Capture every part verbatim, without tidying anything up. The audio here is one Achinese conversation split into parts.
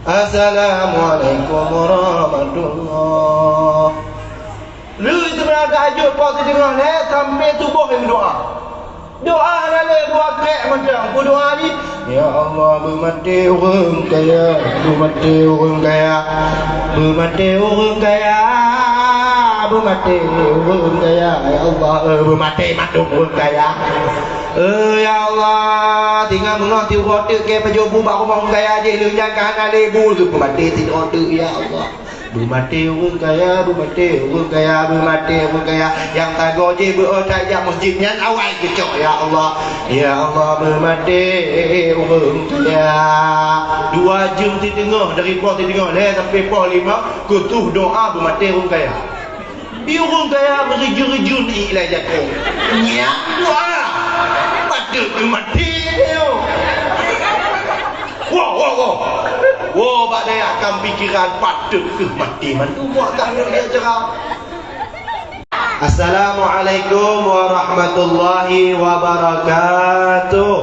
Assalamualaikum warahmatullah. Lheueh teuma ka jeuet poh sideungoh lhèe sampai suboh nyang doa. Doa hana lé dua krek mantong. Peudoa jih, "Ya Allah, beumaté ureueng kaya, beumaté ureueng kaya, beumaté ureueng kaya, beumaté ureueng kaya. Ya Allah, eh, beumaté mandum ureueng kaya. Eh, ya Allah, tinggai meungoh siuroe teuk keu pajoh bu bak rumoh ureueng kaya jih, lheueh nyan ka hana lé bu, beumaté sidroe teuk, ya Allah." Beumaté ureueng kaya, beumaté ureueng kaya, beumaté ureueng kaya. Nyang sagoe jih beu-, oh, tajak meuseujid nyan awai geucok, ya Allah. Ya Allah, beumaté ureueng kaya. Dua jeuem sideungoh, dari poh sideungoh lhèe sampai poh lima, khusus doa beumaté ureueng kaya. Di ureueng kaya meurijun-rijun ié ilai jakong. Nyan doa. Patôt beumaté nyoe. Woe, woe, woe. Woe, bak dayah kam pikeran patôt keuh maté mandum buah tahlil dia jera. Assalamualaikum warahmatullahi wabarakatuh.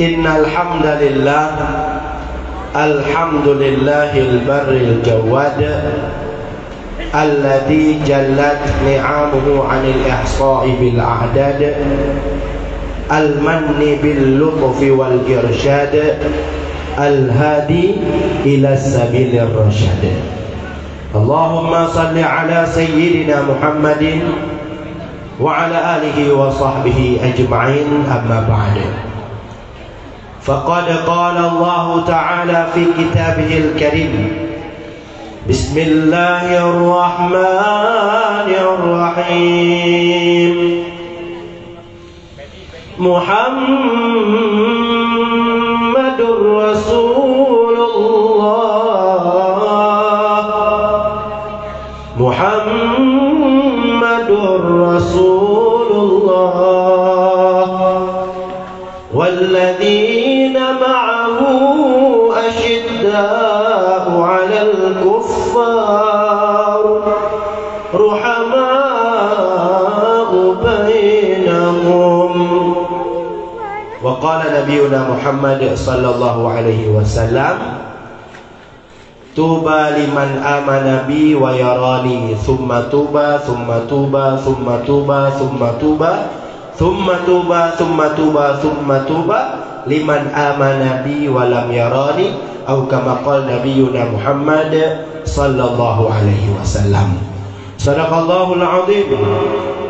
Innal hamdalillah. Alhamdulillahil barril jawad. Alladzi jallat ni'amuhu 'anil ihsa'i bil a'dad, al-manni bil lutfi wal irsyad, al-hadi ila sabilir rasyad. Allahumma shalli ala sayyidina Muhammadin wa ala alihi wa sahbihi ajma'in, amma ba'du. Faqad qala Allahu ta'ala fi kitabihil karim, Bismillahirrahmanirrahim. Muhammadur Rasulullah. Muhammadur Rasulullah. والذين معه أشداء على الكفار رحماء بينهم. وقال نبينا محمد صلى الله عليه وسلم، Tuba liman amana bi wa yarani, tsumma tuba, tsumma tuba, tsumma tuba, tsumma tuba, tsumma tuba, tsumma tuba, tsumma tuba liman amana bi wa lam yarani, au kama qala nabiyuna Muhammad sallallahu alaihi wasallam. Sadaqallahul azim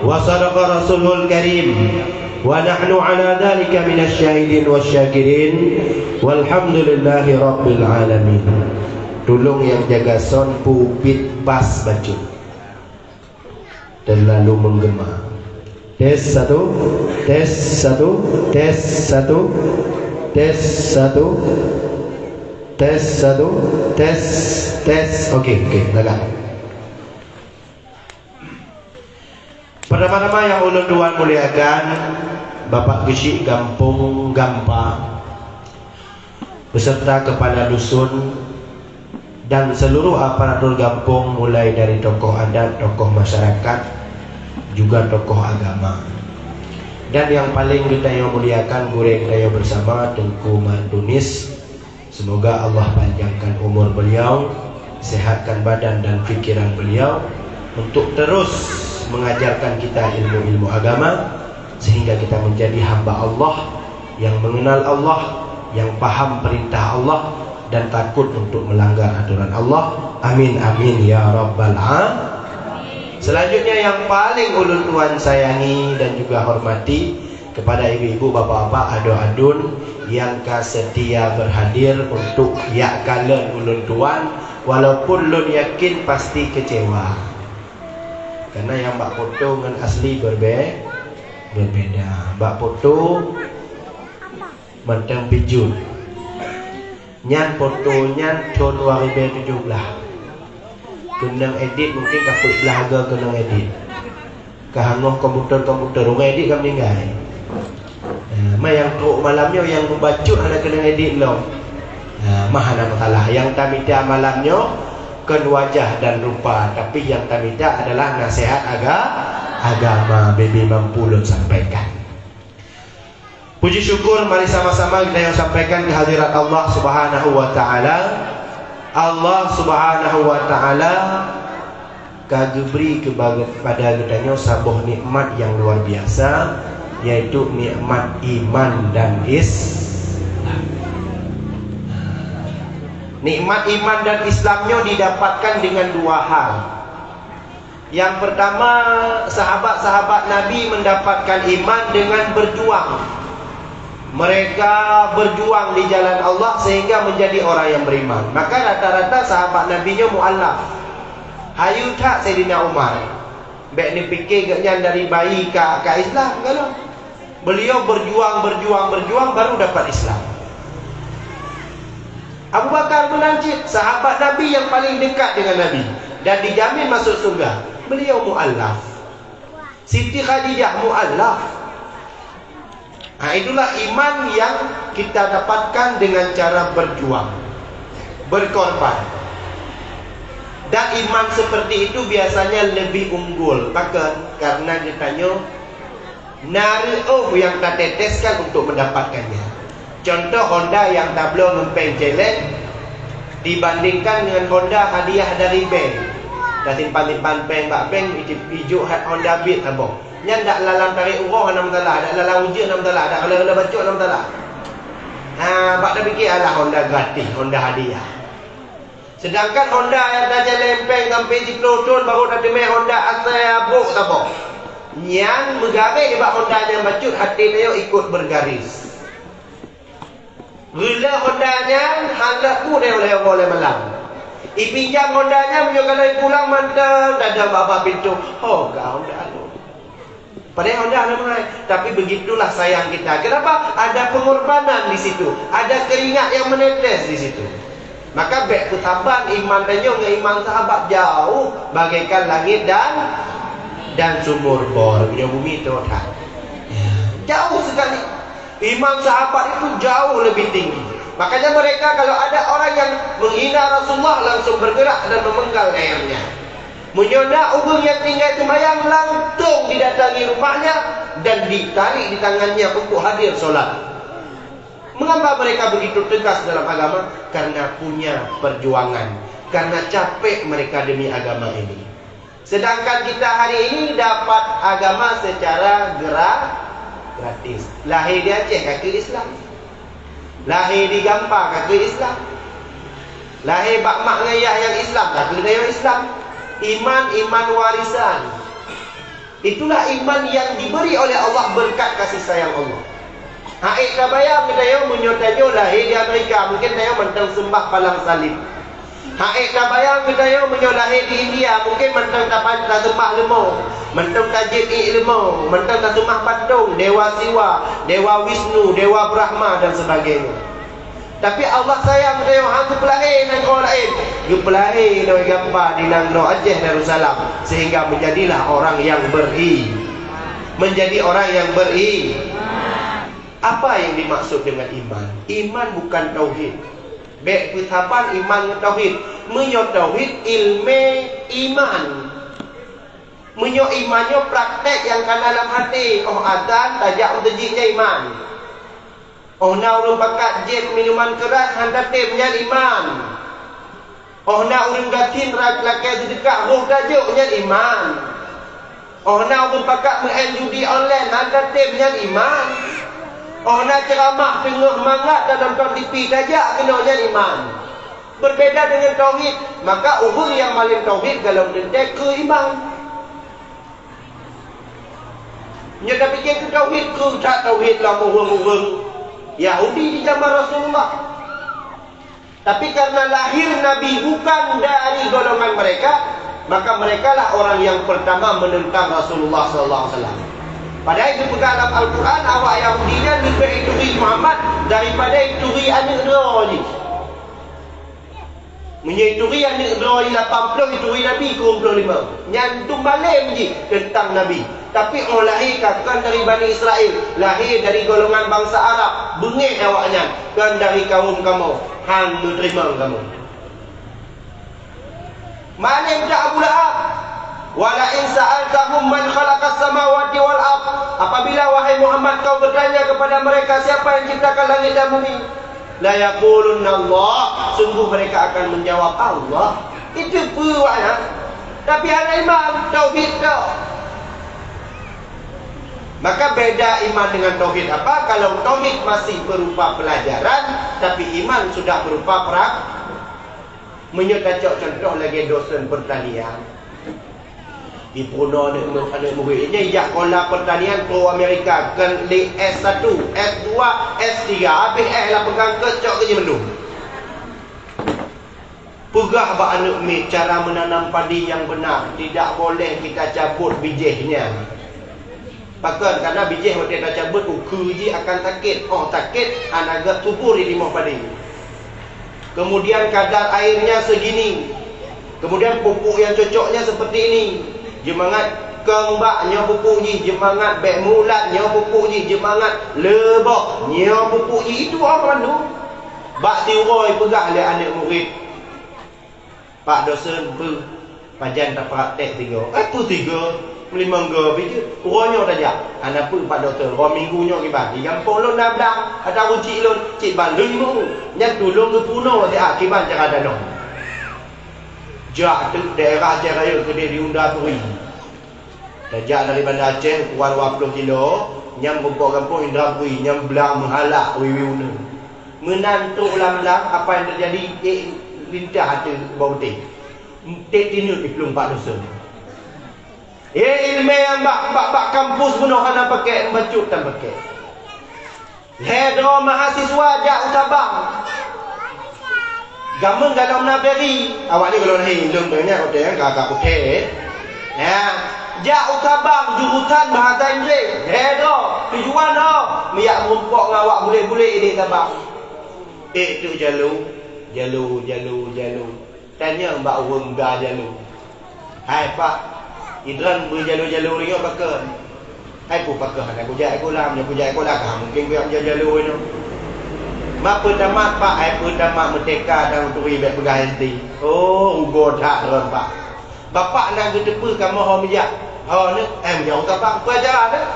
wa sadaqa rasulul karim wa nahnu ala dzalika minasy syahidin wasy syakirin walhamdulillahi rabbil alamin. Tulông nyang jaga son peubiet bas bacut. Terlalu menggema. Tes satu, tes satu, tes satu, tes satu, tes satu, tes, tes. Oke, oke, lagak. Pertama-tama nyang ulôn tuan muliakan, Bapak Geuchik Gampông Gampa, beserta kepala dusun dan seluruh aparatur gampông, mulai dari tokoh adat, tokoh masyarakat, juga tokoh agama. Dan yang paling geutanyoe muliakan, gurèe geutanyoe bersama, Teungku Mat Tunis. Semoga Allah panjangkan umur beliau, sehatkan badan dan pikiran beliau untuk terus mengajarkan kita ilmu-ilmu agama, sehingga kita menjadi hamba Allah yang mengenal Allah, yang paham perintah Allah, dan takut untuk melanggar aturan Allah. Amin, amin, ya rabbal alamin. Selanjutnya, yang paling ulôn tuan sayangi dan juga hormati, kepada ibu-ibu, bapak-bapak, adoe aduen nyang ka setia berhadir untuk jak kalon ulôn tuan, walaupun lôn yakin pasti kecewa. Karena nyang bak foto ngon asli berbe-, berbeda. Bak foto mantong bijut. Nyan foto nyan thôn dua ribèe tujoh blah. Keunong edit mungkin ka peuet blah hareuga keunong edit. Ka hangoh komputer-komputer, ureueng edit ka meuninggai. Nah, ma nyang trok malam nyoe nyang mubacut hana keunong edit lom. Nah, ma hana masalah. Nyang tamita malam nyoe kon wajah dan rupa, tapi nyang tamita adalah nasihat aga-, agama, bebe mampu lôn sampaikan. Puji syukur mari sama-sama kita yang sampaikan kehadirat Allah Subhanahu wa Taala. Allah Subhanahu wa Taala ka geubri kepada geutanyoe saboh nikmat yang luar biasa, yaitu nikmat iman dan Islam. Nikmat iman dan Islam nyoe didapatkan dengan dua hal. Yang pertama, sahabat-sahabat Nabi mendapatkan iman dengan berjuang. Mereka berjuang di jalan Allah sehingga menjadi orang yang beriman. Maka rata-rata sahabat Nabi nyoe mualaf. Hayu that Saidina Umar. Bèk neupike geuhnyan dari bayi ka, ka Islam, kan? Beliau berjuang, berjuang, berjuang, baru dapat Islam. Abu Bakar meunan cit, sahabat Nabi yang paling dekat dengan Nabi dan dijamin masuk surga. Beliau mualaf. Siti Khadijah mualaf. Ha, itulah iman yang kita dapatkan dengan cara berjuang, berkorban. Dan iman seperti itu biasanya lebih unggul. Pakon? Karena geutanyoe na reuôh nyang tateteskan untuk mendapatkannya. Contoh, honda nyang tabloe ngon péng céléng dibandingkan ngon honda hadiah dari bank. Tasimpan-simpan péng bak bank, ijok honda Beat saboh. Nyan dak lalam tarék uroe hana masalah, dak lalam ujeuen hana masalah, dak lalam bacut hana masalah. Ha, bak tapike alah honda gratis, honda hadiah. Sedangkan honda nyang tacéléng péng sampai siplôh thon baru tateumé honda asai abôk saboh. Nyan meugaréh bak honda nyan bacut, até tanyoe ikot bergaris. Reulée honda nyan hana ku lé-lé malam. Ipinjam honda nyan meunyoe ka lheueh pulang mantong dadang bak pintoe, "Ho ka honda lôn." Padahai honda hana meuhai, tapi begitulah sayang kita. Kenapa? Ada pengorbanan di situ, ada keringat yang menetes di situ. Maka bèk peusaban iman tanyoe ngon iman sahabat jauh bagaikan langit dan, dan sumur bor. Meunyoe bumi teuh that. Ya, jauh sekali. Iman sahabat itu jauh lebih tinggi. Makanya mereka kalau ada orang yang menghina Rasulullah langsung bergerak dan memenggal lehernya. Meunyoe na ureuëng nyang tinggai seumayang langsung didatangi rumahnya dan ditarik di tangannya untuk hadir sholat. Mengapa mereka begitu tegas dalam agama? Karena punya perjuangan, karena capek mereka demi agama ini. Sedangkan kita hari ini dapat agama secara gra-, gratis. Lahé di Aceh ka keu Islam. Lahé di Gampha ka keu Islam. Lahé bak mak ngon yah nyang Islam ka keu Islam. Iman, iman warisan. Itulah iman yang diberi oleh Allah berkat kasih sayang Allah. Ha'ék tabayang geutanyoe meunyoe tanyoe lahé di Amerika, mungken tanyoe mantong seumbah palang salib. Ha'ék tabayang geutanyoe meunyoe lahé di India, mungken mantong tapan-, taseumbah leumô, mantong tajieb iék leumô, mantong taseumah patong, Dewa Siwa, Dewa Wisnu, Dewa Brahma dan sebagainya. Tapi Allah sayang geutanyoe, han geupeulahé nanggroe laén. Geupeulahé lé Gampha di nanggroe Aceh Darussalam, sehingga menjadilah orang yang beri-, menjadi orang yang beri-, Apa yang dimaksud dengan iman? Iman bukan tauhid. Bèk peusaban iman ngon tauhid. Meunyoe tauhid, ileumèe iman. Meunyoe iman nyoe prakték nyang kana lam até, óh azan tajak u meuseujid nyan iman. Óh na ureuëng pakat jieb minuman keuras hana tatem nyan iman. Óh na ureuëng gasien ra-, lakée seudeukah rôh tajok nyan iman. Óh na ureuëng pakat meu'en judi online hana tatem nyan iman. Óh na ceuramah teungoh mangat dan nonton T V tajak keunoe nyan iman. Berbeda dengan tauhid, maka ureuëng nyang malém tauhid golom teuntée keu iman. Nyoe tapike keu tauhid, keu that tauhid lam ureuëng-ureuëng Yahudi di zaman Rasulullah. Tapi karena lahir Nabi bukan dari golongan mereka, maka merekalah orang yang pertama menentang Rasulullah sallallahu alaihi wasallam. Padahai geupeugah lam Al-Quran, awak Yahudi nyan leubeh ituri Muhammad daripada ituri aneuëk droe jih. Meunyoe ituri aneuëk droe jih lapan ploh, ituri Nabi sikureueng ploh limong. Nyan dum malém jih teuntang Nabi. Tapi óh lahé ka kon dari Bani Israel, lahé dari golongan bansa Arab, beungéh awaknyan, kon dari kawöm kamoe, han neuteurimong kamoe. Malém that Abu Lahab. "Wa la in sa'altahum man khalaqas samawati wal ard," apabila, wahai Muhammad, kau bertanya kepada mereka siapa yang ciptakan langit dan bumi, "la yaqulunna Allah," sungguh mereka akan menjawab, "Allah." Itu peue awaknyan. Tapi hana iman, tauhid tok. Maka beda iman dengan tauhid apa? Kalau tauhid masih berupa pelajaran, tapi iman sudah berupa prak-, meunyoe tacok contoh lagée dosen pertanian. Di puna aneuk mu-, aneuk murit nyan jak sekolah pertanian ke Amerika, kon lé S satu, S dua, S tiga, habéh S lapan keu cok keu jih mandum. Peugah bak aneuk miet cara menanam padi yang benar, tidak boleh kita cabut bijéh nyan. Pakon? Karena bijéh watée tacabut, ukeue jih akan sakét. Oh sakét, hana gét subur di timoh padi. Kemudian kadar airnya segini. Kemudian pupuk yang cocoknya seperti ini. Jeumangat keumbak nyoe pupuk jih, jeumangat bék mulat nyoe pupuk jih, jeumangat leuboh nyoe pupuk jih. Itu apa mandum? Bak siuroe peugah lé aneuk murit, "Pak dosen, peue pajan tapraktek tiga?" "Eh, peue tiga? Meulimong go pih jeuet. Uroe nyoe tajak." "Hana peue, Pak dosen, uroe minggu nyoe kiban. Di gampông lôn na blang, ata rucik lôn, cit ban lôn meu. Nyan tulông geupeurunoe siat kiban cara tanom." Jak teuk daerah Aceh Rayeuk keudeh di Indrapuri. Tajak dari Banda Aceh ukuran dua ploh kilo, nyang meurumpok gampông Indrapuri, nyang blang meuhala wiwi uneuen. Meunan trok lam blang, apa yang terjadi? Ék lintah ateueh bawah beuteh. Entet tineuk iplueng bak dosen. Eh, ileumèe nyang bak, bak, bak kampus bunoe hana pakèk, bacut tan pakèk. Lhèe droe mahasiswa jak u Sabang. Gameung galom na feri. Awak nyoe gohlom lahé, lôn tanyong watèe nyan ka, ka putéh. Ya, jak u Sabang jurusan bahasa Inggris. Lhèe droe, tujuan droe meujak meurumpok ngon awak bulèk-bulèk di Sabang. Ék teuk jalô, jalô, jalô, jalô. Tanyong bak ureueng ga jalô, "Hai Pak, idroen beu jalô-jalô ringoe pakon?" "Hai peue pakon, hana kujak ék kulam, nyoe kujak ék kulam ka mungken kujak jalô inoe." "Ma peue tamat Pak?" "Hai peue tamat, meuteka dan turi bèk peugah S D." "Oh, rugoe that droen Pak." "Bapak na geuteupeue kamoe ho meujak?" "Ho nyoe, eh, meujak u Sabang." "Peue acara nyoe?"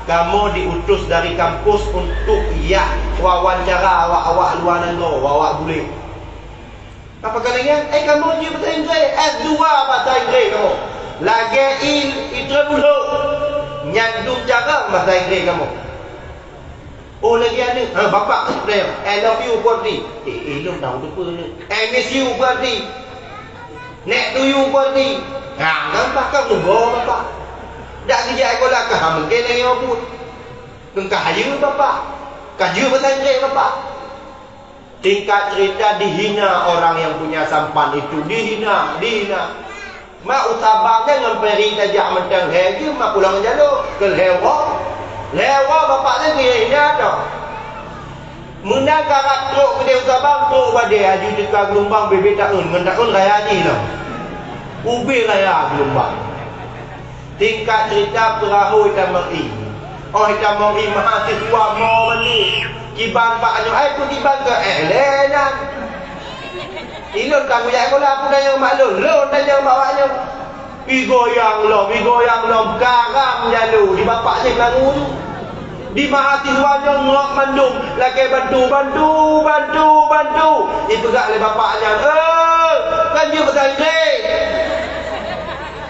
"Kamoe diutus dari kampus untuk jak wawancara awak-awak luwa nanggroe, awak-awak bulèk." Apa kalian? Eh, kamoe jeuet bahasa Inggris. S dua bahasa Inggris kamoe. Lagèe i, i Trön Ulhok. Nyan dum carông bahasa Inggris kamoe. Oh, lagèe nyan. Ha, bapak, I love you, Putri. Eh, eh, lôn tahu tu pun. I miss you, Putri. Next to you, Putri. Ha, nyan bapak tu, bapak. Dak geujak sekolah ka, ha, mungken lagèe nyoe pun. Keu ka hayeue bapak. Ka jeuet bahasa Inggris bapak. Singkat cerita, dihina orang yang punya sampan itu, dihina, dihina. Mak u Sabang nyan ngon feri tajak mantong lhèe jeuem, mak pulang jalô, keu lhèe uroe. Lhèe uroe bapak nyan geuyue hina teuh. Meunan karab trok keudeh u Sabang, trok badée, aju teuka geulumbang, bibit taeun, ngon taeun raya jih nyoe. Ubé raya geulumbang. Singkat cerita, peurahô itamong ié. Oh, itamong ié mahasiswa mo bandum. Kiban bak nyoe, ai peukiban keu eh lé nyan. Ilôn ka kujak sekolah, peue tanyong bak lôn, lôn tanyong bak awak nyoe. Igoyang lom, igoyang lom, garam jalô di bapak nyan langue. Di mahasiswa nyoe ngok mandum, lakèe bantu, bantu, bantu, bantu. Ipeugah lé bapak nyan, "Eh, kan jeuet meusantré."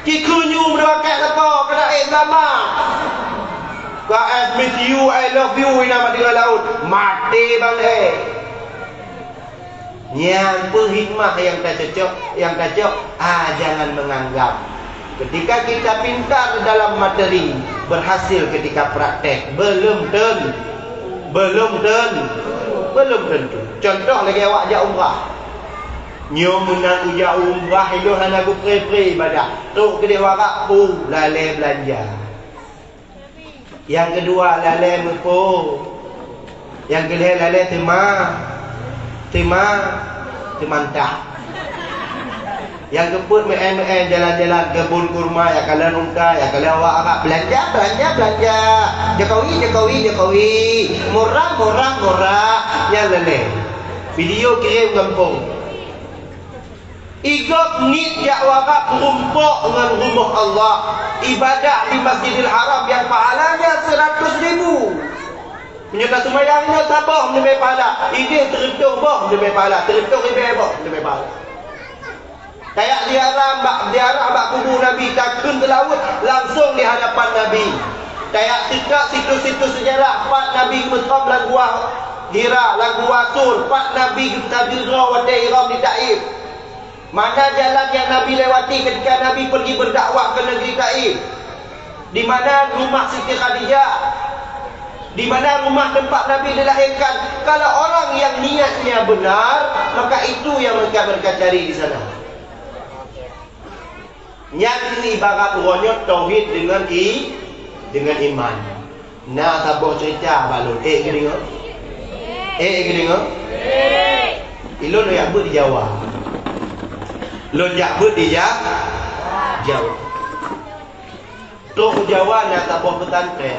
Kikheun nyoe meudua kèe lakoe keunan ék sama. K S miss you, I love you, inan maté ngon laôt. Maté bang lé. Nyan peue hikmah nyang tacocok, nyang tacok, ah, jangan menganggap. Ketika kita pintar dalam materi, berhasil ketika praktek, belum ten-, belum ten-, belum tentu. Contoh lagèe awak jak umrah. Nyoe meunan kujak umrah, ilôn hana kupré-pré ibadah. Trok keudeh u Arab, puh, lalè beulanja. Nyang keudua, lalè meupo. Nyang keulhèe, lalè teuma, teuma, teumantah. Nyang keupeuet, meu'èn-meu'èn, jalan-jalan, keubon kurma, ya kalon unta, ya kalon awak Arab. Beulanja, beulanja, beulanja. Jokowi, Jokowi, Jokowi. Murah, murah, murah. Nyan lalè. Video kirém gampông. Igob niet jak wakaf meurumpok ngon rumoh Allah, ibadat di Masjidil Haram nyang pahalanya seuratus ribu. Meunyoe taseumayang nyoe saboh leubeh pahala, ideh teureutôh boh leubeh pahala, teureutôh ribèe boh leubeh pahala. Tajak ziarah bak, ziarah bak kubu Nabi, takheun seulaweuet langsong di hadapan Nabi. Tajak teuka situs-situs seujarah pat Nabi geumeusom lam Gua Hira, lam Gua Sur, pat Nabi geusabri droe watèe ihram di Taif. Mana jalan yang Nabi lewati ketika Nabi pergi berdakwah ke negeri Taif? Di mana rumah Siti Khadijah? Di mana rumah tempat Nabi dilahirkan? Kalau orang yang niatnya benar, maka itu yang mereka, mereka cari di sana. Nyan ibarat uroe nyoe tauhid dengan i-, dengan iman. Na saboh cerita bak lôn. Eh, keudeungoe? Eh, keudeungoe? Ilôn jak beuet di Jawa. Lôn jak beuet di Ja-, Jawa. Trok u Jawa na saboh pesantren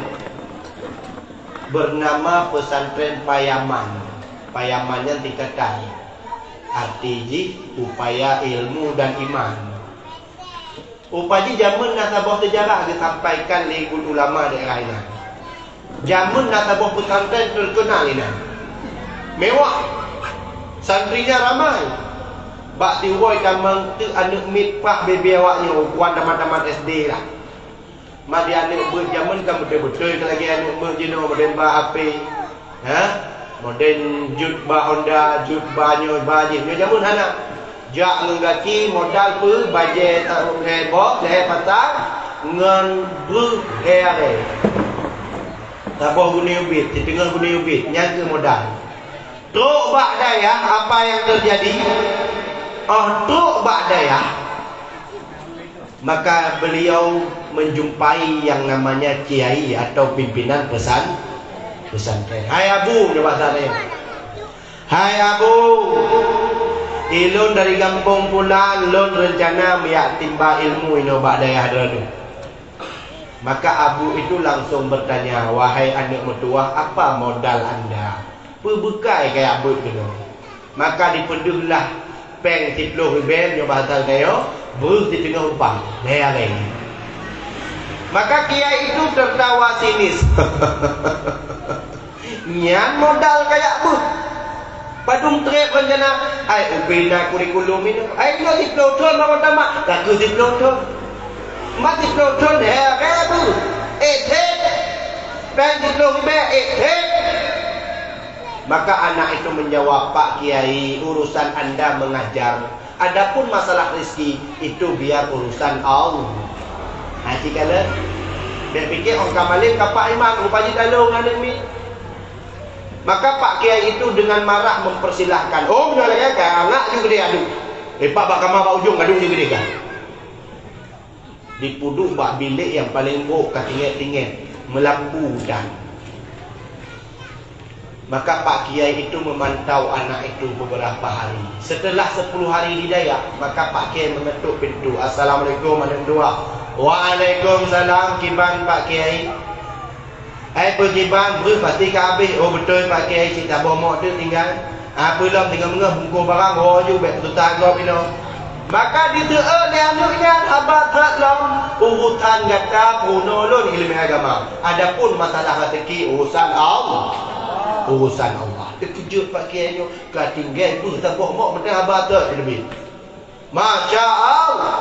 bernama Pesantren Payaman. Payaman nyan tingkatan. Arti jih upaya ilmu dan iman. Rupa jih jameun na saboh seujarah geusampaikan lé ulama daerah inan. Jameun na saboh pesantren teukeunal inan. Mewah. Santrinya ramai. Bak siuroe ka meuteuk aneuk miet prah bebe awaknyoe, wan tamat-tamat S D lah. Madi aneuk beuet jameun kan beutôi-beutôi ka lagèe aneuk beuet jinoe meudemba H P. Ha? Model jeuet ba Honda, jeuet ba nyoe, ba jih. Nyoe jameun hana. Jak ngon gaki, modal peue, bajèe ta-, lhèe boh, lhèe patang, ngon breuh lhèe arèe. Saboh guni ubit, siteungoh guni ubit, nyan keuh modal. Trok bak dayah, apa yang terjadi? Oh, trok bak dayah. Maka beliau menjumpai yang namanya kiai atau pimpinan pesan-, pesantren. "Hai Abu," nyoe bahasa dia. "Hai Abu, ilôn dari gampông pulan, lôn reuncana meujak timba ilmu inoe bak dayah droeneuh." Maka Abu itu langsung bertanya, "Wahai aneuk meutuwah, apa modal anda?" Peubeukai kajak beuet keunoe. Maka dipeudeuh lah péng siploh ribèe, nyoe bahasa geutanyoe, breuh siteungoh upah. Lhèe arèe. Maka kiai itu tertawa sinis. Nyan modal kajak beuet. Padum trép rencana, ai ubé na kurikulum inoe. Ai nyoe siploh thon baru tamat, ka keuh siploh thon. Mat siploh thon lhèe arèe beuet. Eh, thép. Péng siploh ribèe, eh, thép. Maka anak itu menjawab, "Pak Kiai, urusan anda mengajar, adapun masalah rezeki, itu biar urusan Allah." Nah, cit kalon. Bèk pikée ôn ka malém ka Pak Imam, rupa jih talo ngon aneuk miet. Maka Pak Kiai itu dengan marah mempersilahkan, "Oh, meunyoe lagèe nyan, ka angak ju keudéh adu. Lepak bak kama bak ujong, adu ju keudéh ka." Dipeuduek bak bilék nyang paleng brôk ka tinggai-tinggai, meulampu dan. Maka Pak Kiai itu memantau anak itu beberapa hari. Setelah sepuluh hari didayah, maka Pak Kiai mengetuk pintu. "Assalamualaikum, aneuk dua." "Waalaikumsalam, kiban Pak Kiai." "Ai, peue kiban, breuh pasti ka habéh." "Oh, beutôi Pak Kiai, cit saboh mok teuk tinggai." "Ah, peue lom, singoh meungoh bungkôh barang, ho ju bèk tuta gob inoe." Maka diseuôt lé aneuk nyan, "Haba that lom, urusan gata peurunoe lôn ileumèe agama. Adapun masalah raseuki, urusan Allah." Urusan Allah. Teukeujot Pak Kiai nyoe, ka tinggai beuh saboh mok meuteun haba that leubeh. Masya Allah.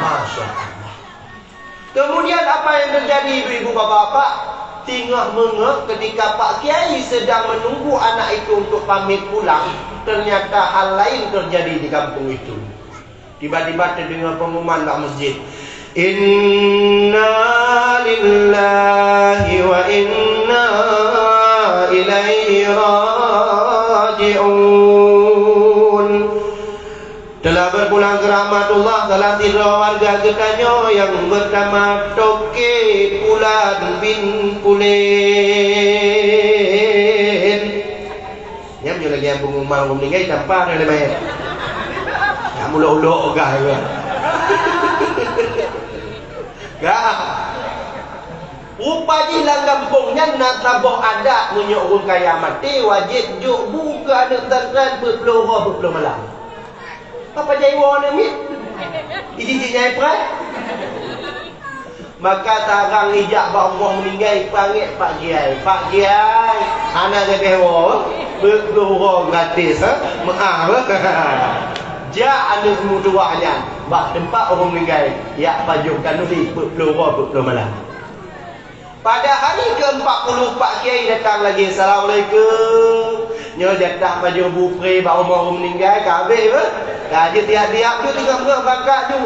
Masya Allah. Kemudian apa yang terjadi, ibu-ibu, bapak-bapak? Singoh meungoh ketika Pak Kiai sedang menunggu anak itu untuk pamit pulang, ternyata hal lain terjadi di kampung itu. Tiba-tiba terdengar pengumuman bak masjid, "Inna lillahi wa inna ilaihi raji'un." Telah berpulang ke rahmatullah salah sidroe warga geutanyoe nyang bernama Toke Pulan bin Pulen. Nyan meunyoe lagèe nyang pengumuman ureueng meuninggai, tampa na lé manyét. Nyan mulok-ulok gah, ya. Gah. Rupa jih lam gampông nyan na saboh adat, meunyoe ureueng kaya maté, wajéb jok bu keu aneuk pesantren peuet ploh uroe peuet ploh malam. Apa jai woe aneuk miet? Iji-iji nyai prai. Maka tarang ijak bak rumoh meuninggai, pangét Pak Kiai. "Pak Kiai, hana leubeh woe, peuet ploh uroe gratis, ha? Meu'ah, ha?" Jak aneuk meutuwah nyan bak teumpat ureueng meuninggai, jak pajoh khanuri peuet ploh uroe, peuet ploh malam. Pada hari keempat puluh, Pak Kiai datang lagi, "Assalamualaikum." Nyoe jatah pajoh bu pré bak rumoh ureueng meuninggai, ka habéh beuh. Ka jitiap-tiap ju tinggai meunyoe bangkat ju.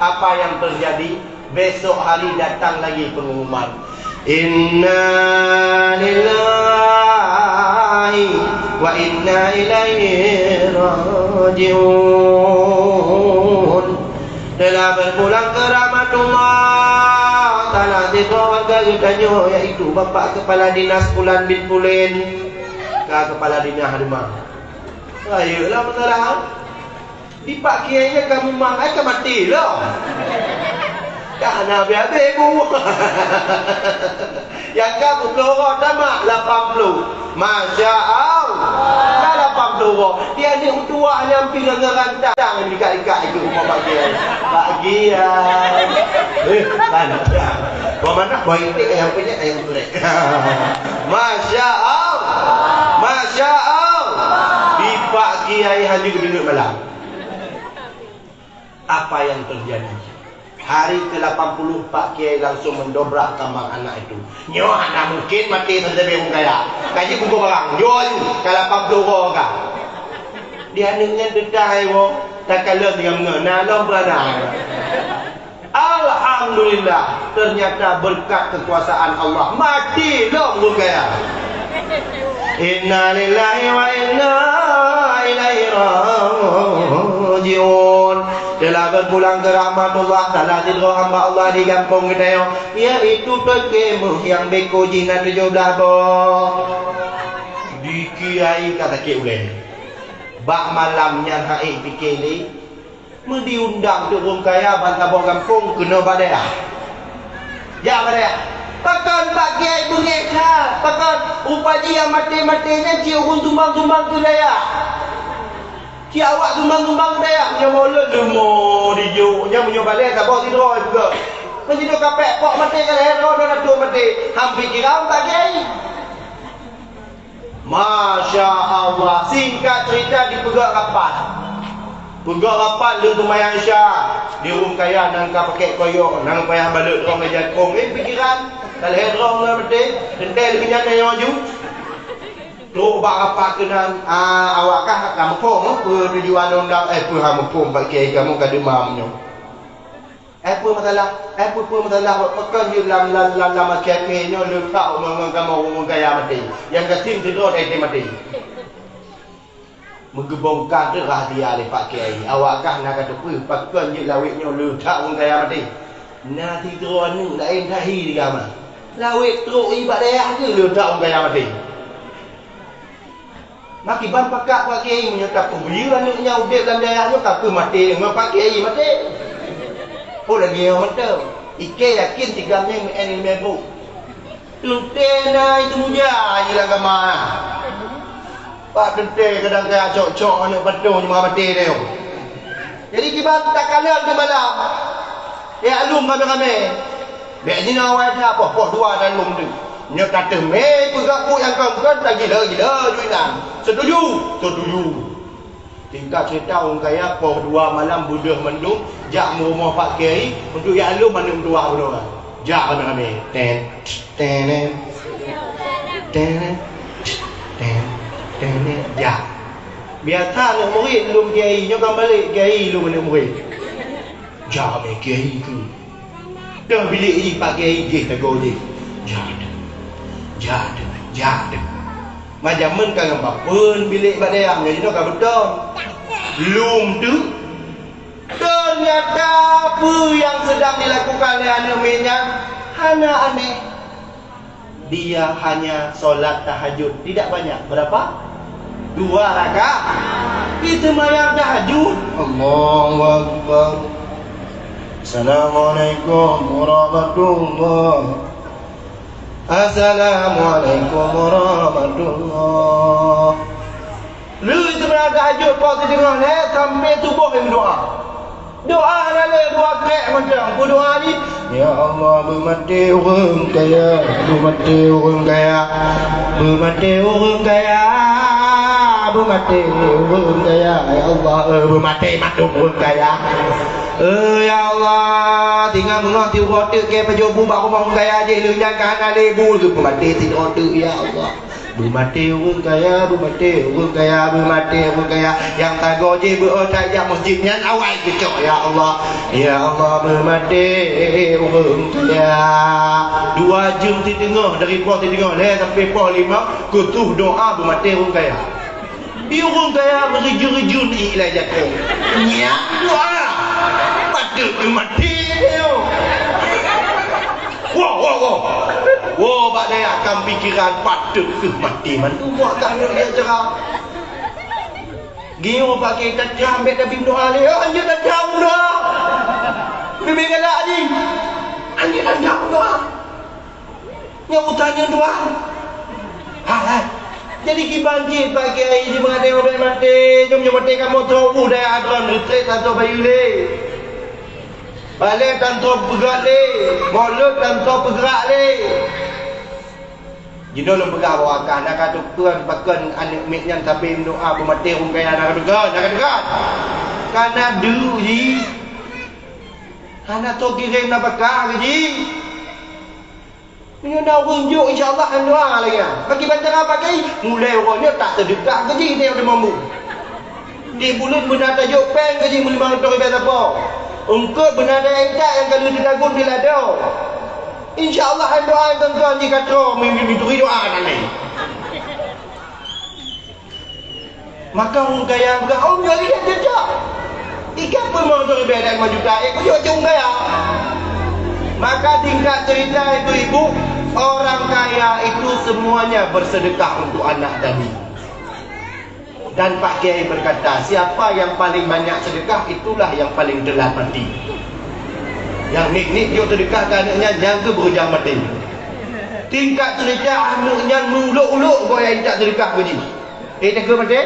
Apa yang terjadi? Besok hari datang lagi pengumuman. Inna lillahi wa inna ilaihi raji'un. Telah berpulang ke rahmatullah salah sidroe warga geutanyoe, yaitu Bapak Kepala Dinas Pulan bin Pulen. Ka Kepala Dinas Demak. Ayolah masalah. Di Pak Kiai nyan ka mumang, ai ka maté lom. Ka hana habéh-habéh bu. Nyang ka peuet ploh uroe tamat lapan ploh. Masya Allah. Ka lapan ploh uroe. Di aneuk meutuwah nyan pih ngon rantang dikak-dikak itu rumoh Pak Kiai. Pak Kiai. Eh, rantang. Bak mana? Bak iték ayam penyet, ayam geprek. Masya Allah. Masya Allah. Di Pak Kiai hana geudeungoe malam. Apa yang terjadi? Hari ke lapan puluh, Pak Kiai langsung mendobrak kamar anak itu. Nyoe hana mungkin maté sabe-sabe ureueng kaya. Kaji kubu barang. Nyoe aju, ka lapan puluh uroe ka. Di aneuk nyan teutai woe, takalon tinggai meungon, na lom beurana. Alhamdulillah, ternyata berkat kekuasaan Allah, maté lom ureueng kaya. Inna lillahi wa inna ilaihi raji'un. Telah berpulang ke rahmatullah salah sidroe hamba Allah di gampông geutanyoe, yaitu Teungku Keumeuh nyang beko jih na tujoh blah boh. Di kiai ka sakét ulèe. Bak malam nyan hana ék pike lé, meudiundang teuk ureueng kaya ban saboh gampông keunoe bak dayah. Jak bak dayah. Pakon Pak Kiai beungéh that? Pakon? Rupa jih nyang maté-maté nyan cit ureueng sumbang-sumbang keu dayah. Cit awak sumbang-sumbang keu dayah. Nyoe ulôn leumo dijok. Nyan meunyoe balèe saboh sidroe peugah. Meunyoe ka pèk pok maté ka lhèe droe, dua ratus maté. Han pikiran Pak Kiai. Masya Allah, singkat cerita dipeugah rapat. Peugah rapat lheueh seumayang Isya, di ureueng kaya nyang ka pakèk koyok, nyang payah balot droe ngon jakong, eh, pikiran, ka lhèe droe ngon maté, teuntèe lheueh nyan nyoe ju. Trok bak rapat keunan, ah, awak kah ka muphom, eh, peue tujuan undang, eh, peue han muphom, Pak Kiai, kamoe ka deumam nyoe. Eh, peue masalah? Eh, peue, peue masalah? Pakon jeuet lam, lam, lam, lam akhé-akhé nyoe le that ngon, ngon kamoe ureueng kaya maté? Nyang gasien sidroe teuh maté. Meugeubongka teuk rahsia lé Pak Kiai. Awak kah na ka teupeue, pakon jeuet lawét nyoe le that ureueng kaya maté? Na sidroe aneuk laén tahi di gama. Lawét trok i bak dayah geuh le that ureueng kaya maté. Makiban pakat Pak Kiai, meunyoe tapeubiyeu aneuk nyan udép lam dayah nyoe ka kheueh maté ngon Pak Kiai maté. Oh, lagèe nyoe mantong. Ikei yakin tigam nyan meu'en ileumèe brôk. Teuntèe na itu muja jih lam gama. Bak teuntèe kadang ka cok-cok aneuk patung nyoe maté lé nyoe. Jadi kiban takalon teuh malam. Eh, alum ramé-ramé. Bèk jinoe awai that poh, poh dua dan lom tu. Nyoe ka teumé peugah buet nyang kon-kon tagila-gila ju inan. Setuju? Setuju. Singkat cerita, ureueng kaya poh dua malam beudôh mandum jak meurumoh Pak Kiai untuk jak alum aneuk meutuwah bunoe. Jak ramé-ramé. Ten, ten, ten, ten, ten, jak. Biasa aneuk murit lom kiai, nyoe kan balek kiai lom aneuk murit. Jak lé kiai tu. Deuh bilék jih Pak Kiai jih teugô jih. Jak deuh, jak deuh, jak deuh. Majameun ka ngon papeuen bilék bak dayah, nyoe jinoe ka beutôi. Lom teuk. Ternyata peue nyang sedang dilakukan lé aneuk miet nyan hana aneh. Dia hanya sholat tahajud, tidak banyak. Berapa? Dua rakaat. Dia sembahyang tahajud. Allahu Akbar. Assalamualaikum warahmatullah. Assalamualaikum warahmatullah. Lu itu berarti Tahajud poh sideungoh lhèe sampai suboh meudoa. Doa hana lé dua trek macam. Peue doa jih? "Ya Allah, beumaté ureueng kaya, beumaté ureueng kaya, beumaté ureueng kaya, beumaté ureueng kaya. Ya Allah, eh, beumaté mandum ureueng kaya. Eh, ya Allah, tinggai meungoh tiga teuk keu pajoh bu bak rumoh ureueng kaya jih, lheueh nyan ka hana lé bu, beumaté tiga teuk, ya Allah." Beumaté ureueng kaya, beumaté ureueng kaya, beumaté ureueng kaya. Nyang sagoe jih beu-o that jak meuseujid nyan awai geucok, ya Allah. Ya Allah, beumaté ureueng kaya. Dua jeuem siteungoh dari poh siteungoh lhèe sampai poh limong, keu tuh doa beumaté ureueng kaya. Di ureueng kaya meurijun-rijun ié ilai jakoe. Nyan doa. Patôt beumaté nyoe. Woe, woe, woe. Woe, bak dayah kam pikeran patôt keuh maté mandum buah kah nyoe dia jera. Geuh pakai tajam bèk Nabi meudoa lé. Oh, anjeut tajam meudoa. Bibé galak jih. Anjeut tajam meudoa. Nyang utanyoe doa. Hai, hai. Jadi kiban cit bak kiai di meungadée ubé maté, jom nyoe maté kamoe troh u dayah Adron, reutret tantoe bayeue lé. Balée tantoe peugah lé, mulod tantoe peugrak lé. Jinoe lôn peugah bahwa ka na ka teupeue pakon aneuk miet nyan sabe meudoa beumaté ureueng kaya, na ka teupeue, na ka teupeue. Ka na deuk jih. Hana soe kirém nafakah keu jih. Meunyoe na ureueng jok, insya Allah han doa lagée nyan. Bagi bancara pakai, mulai uroe nyoe taseudeukah keu jih, teuh teumambu. Di buleuen beuna tajok péng keu jih meulimong reutôh ribée sapo. Eungkôt beuna tajok intat nyang ka lheueh teulagon di ladôm. Insya Allah han doa nyang kon-kon jih ka troh, mi-, mi-, mituri doa nan lé. Maka ureueng kaya peugah, "Oh, nyoe lé jeuet cok. Ikan pun mau tu lebih dari lima juta, eh, kujok cok ureueng kaya." Maka singkat cerita ibu-ibu, orang kaya itu semuanya bersedekah untuk anak tadi. Dan Pak Kiai berkata, siapa yang paling banyak sedekah, itulah yang paling telat mati. Nyang nik-nik jok sedekah keu aneuk nyan, nyang keu beurujang maté. Singkat cerita, aneuk nyan meulok-ulok goe nyang intat sedekah keu jih. Eh, takheun maté?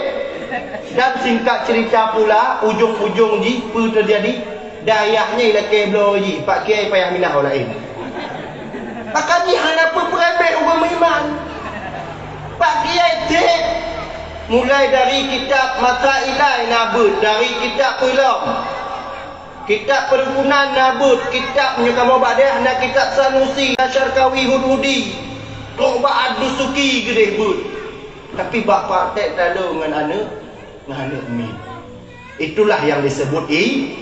Dan singkat cerita pula, ujong-ujong jih peue teujadi? Dayah nyan ilakée bloe jih, Pak Kiai payah minah ureueng laén. Maka jih hana peue-peue remeh ureueng meuiman. Pak Kiai cit, mulai dari kitab Masailai na beuet, dari kitab Peulom, kitab Peureukunan na beuet, kitab nyoe kamoe bak deh na kitab Sanusi, na Syarkawi Hudhudi, trok bak Ad-Dusuki keudeh beuet. Tapi bak praktek taloe ngon aneuk, ngon aneuk miet. Itulah yang disebut i-,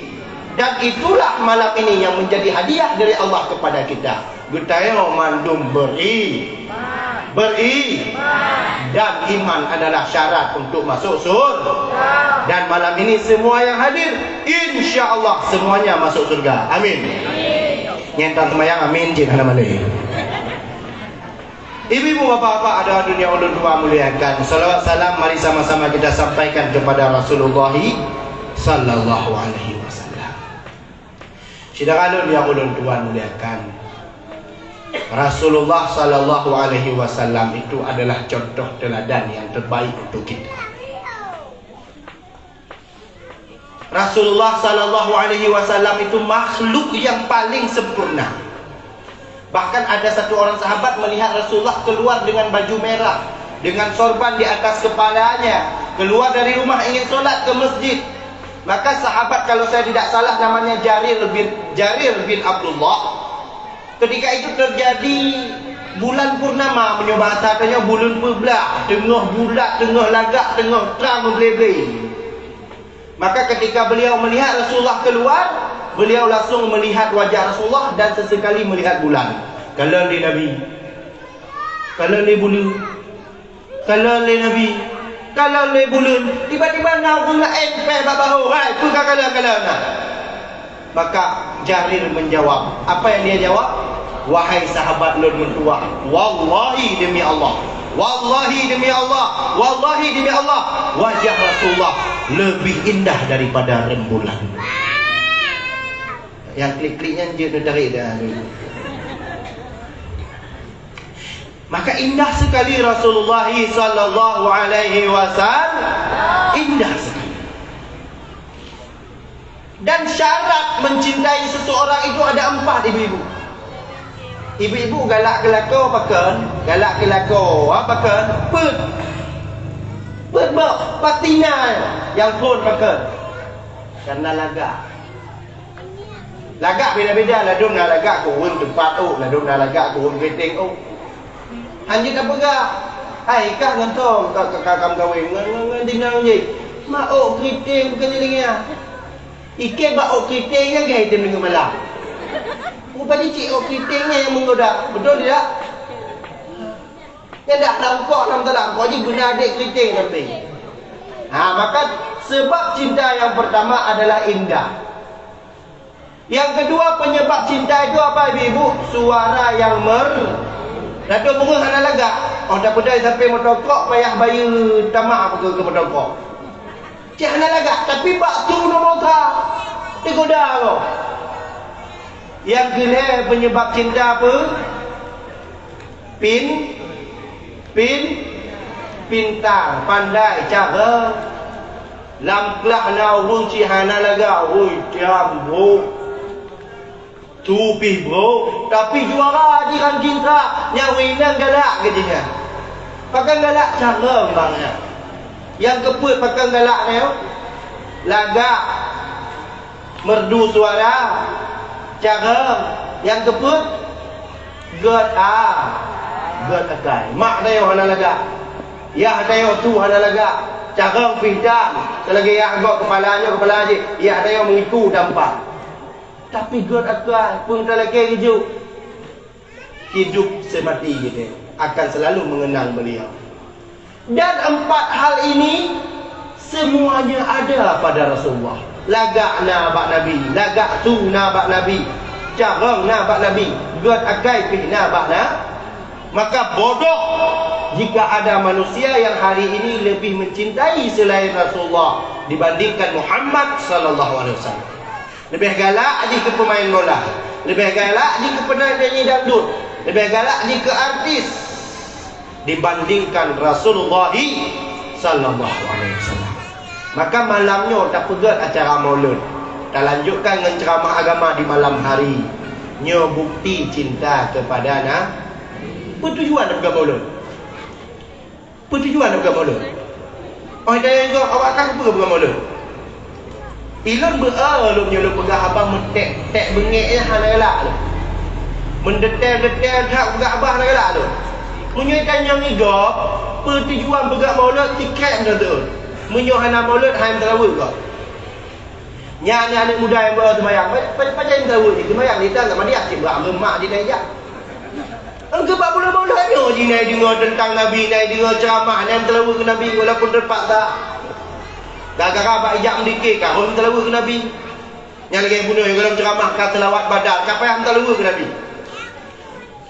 dan itulah malam ini yang menjadi hadiah dari Allah kepada kita. Geutanyoe mandum beri, beri, dan iman adalah syarat untuk masuk sur-, dan malam ini semua yang hadir, insya Allah semuanya masuk surga. Amin. Nyang tak sembahyang, amin, cit hana malée. Ibu-ibu, bapak-bapak, adoe-adoe nyang ulôn tuan muliakan, salawat salam mari sama-sama kita sampaikan kepada Rasulullah sallallahu alaihi wasallam. Syedara lôn nyang ulôn tuan muliakan, Rasulullah sallallahu alaihi wasallam itu adalah contoh teladan yang terbaik untuk kita. Rasulullah sallallahu alaihi wasallam itu makhluk yang paling sempurna. Bahkan ada satu orang sahabat melihat Rasulullah keluar dengan baju merah, dengan sorban di atas kepalanya, keluar dari rumah ingin sholat ke masjid. Maka sahabat, kalau saya tidak salah, namanya Jarir bin, Jarir bin Abdullah. Ketika itu terjadi bulan purnama, meunyoe bahasa tanyoe buleuen peublah, teungoh bulat, teungoh lagak, teungoh trang meuble-ble. Maka ketika beliau melihat Rasulullah keluar, beliau langsung melihat wajah Rasulullah dan sesekali melihat bulan. Kalon lé Nabi. Kalon lé buleuen. Kalon lé Nabi. Kalon lé buleuen. Tiba-tiba na ureueng laén pèh bak bahô, "Hai, peue ka kalon-kalon na?" Maka Jarir menjawab. Apa yang dia jawab? "Wahai sahabat lôn meutuwah, wallahi demi Allah, wallahi demi Allah, wallahi demi Allah, wajah Rasulullah lebih indah daripada rembulan." Nyang klik-klik nyan jeuet neutarék dah. Maka indah sekali Rasulullah sallallahu alaihi wasallam. Indah sekali. Dan syarat mencintai seseorang itu ada empat, ibu-ibu. Ibu-ibu galak keu lakoe pakon, galak keu lakoe pakon, peuet. Peuet boh, pasti na nyang phon pakon. Karena lagak. Lagak beda-beda, ladôm na lagak keu ureueng teumpat ôk, ladôm na lagak keu ureueng keuriteng ôk. Hanjeuet tapeugah, "Hai, kah ngon tom ka, ka, ka, ka meukawen ngon, ngon, ngon dinang jih." Mak ôk keuriteng bukan jih lagèe nyan. Ikèe bak ôk keuriteng nyan gaya tem deungon malam. Rupajih cit ôk keuriteng nyan nyang meugoda. Beutôi tidak? Nyan dak lam kok, lam dalam kok jih beuna adek keuriteng sampai. Ha, maka sebab cinta yang pertama adalah indah. Yang kedua, penyebab cinta itu apa, ibu-ibu? Suara yang mer-, Ladôm beungoh hana lagak. Oh, tapeudai sampai motokok payah bayeue tamah apa keu, keu motokok. Cit hana lagak, tapi bak tu nomor sa. Digoda kok. Yang keulhèe penyebab cinta apa? Pin-, pin-, pintar, pandai, cara. Lam klah na ureueng cit hana lagak, ui, tiam, brok. Tu pih brok, tapi juara di ranking ka, nyang inong galak keu jih nyan. Pakon galak cara bang nyan. Nyang keupeuet pakon galak nyoe, lagak, merdu suara, cara, nyang keupeuet, gèt a, gèt akai. Mak tanyoe hana lagak. Yah tanyoe su hana lagak. Carông pih dam. Seulagèe yah gok keupala nyoe keupala jih, yah tanyoe meungiku dampak. Tapi gèt akai, peue talakèe geujok. Hidup semati kita akan selalu mengenang beliau. Dan empat hal ini semuanya ada pada Rasulullah. Lagak na bak Nabi, lagak su na bak Nabi, carông na bak Nabi, gèt akai pih na bak na. Maka bodoh jika ada manusia yang hari ini lebih mencintai selain Rasulullah dibandingkan Muhammad sallallahu alaihi wasallam. Leubeh galak jih keu peumaén bola, leubeh galak jih keu peumaén penyanyi dangdut, leubeh galak jih keu artis dibandingkan Rasulullah sallallahu alaihi wasallam. Maka malam nyoe tapeugèt acara Maulud, talanjutkan ngon ceramah agama di malam hari. Nyoe bukti cinta kepada Na-, peue tujuan tapeugèt Maulud? Peue tujuan tapeugah Maulud? Óh dayah gob awak kan peue peugah Maulud? Ilôn beu-e lôn nyoe lôn peugah haba meuték-ték beungéh nyan hana galak lôn. Meudetail-detail that peugah haba hana galak lôn. Meunyoe tanyong igob, peue tujuan peugah Maulud, tiket meunan teuôt. Meunyoe hana Maulud, hai meuteulaweuet gob. Nyan, nyan aneuk muda nyang baru seumayang. Pa-, pa-, pajan tahu jih seumayang di dalam dia cit bak lemak di meja. Engkau bak bulan Maulud nyoe jih nai deungoe teuntang Nabi, nai deungoe ceramah, nai meuteuleue keu Nabi walaupun teupaksa. Gara-gara bak ijak meudike ka rhot meuteuleue keu Nabi. Nyan lagèe bunoe golom ceramah ka seulaweuet badal, ka payah meuteuleue keu Nabi.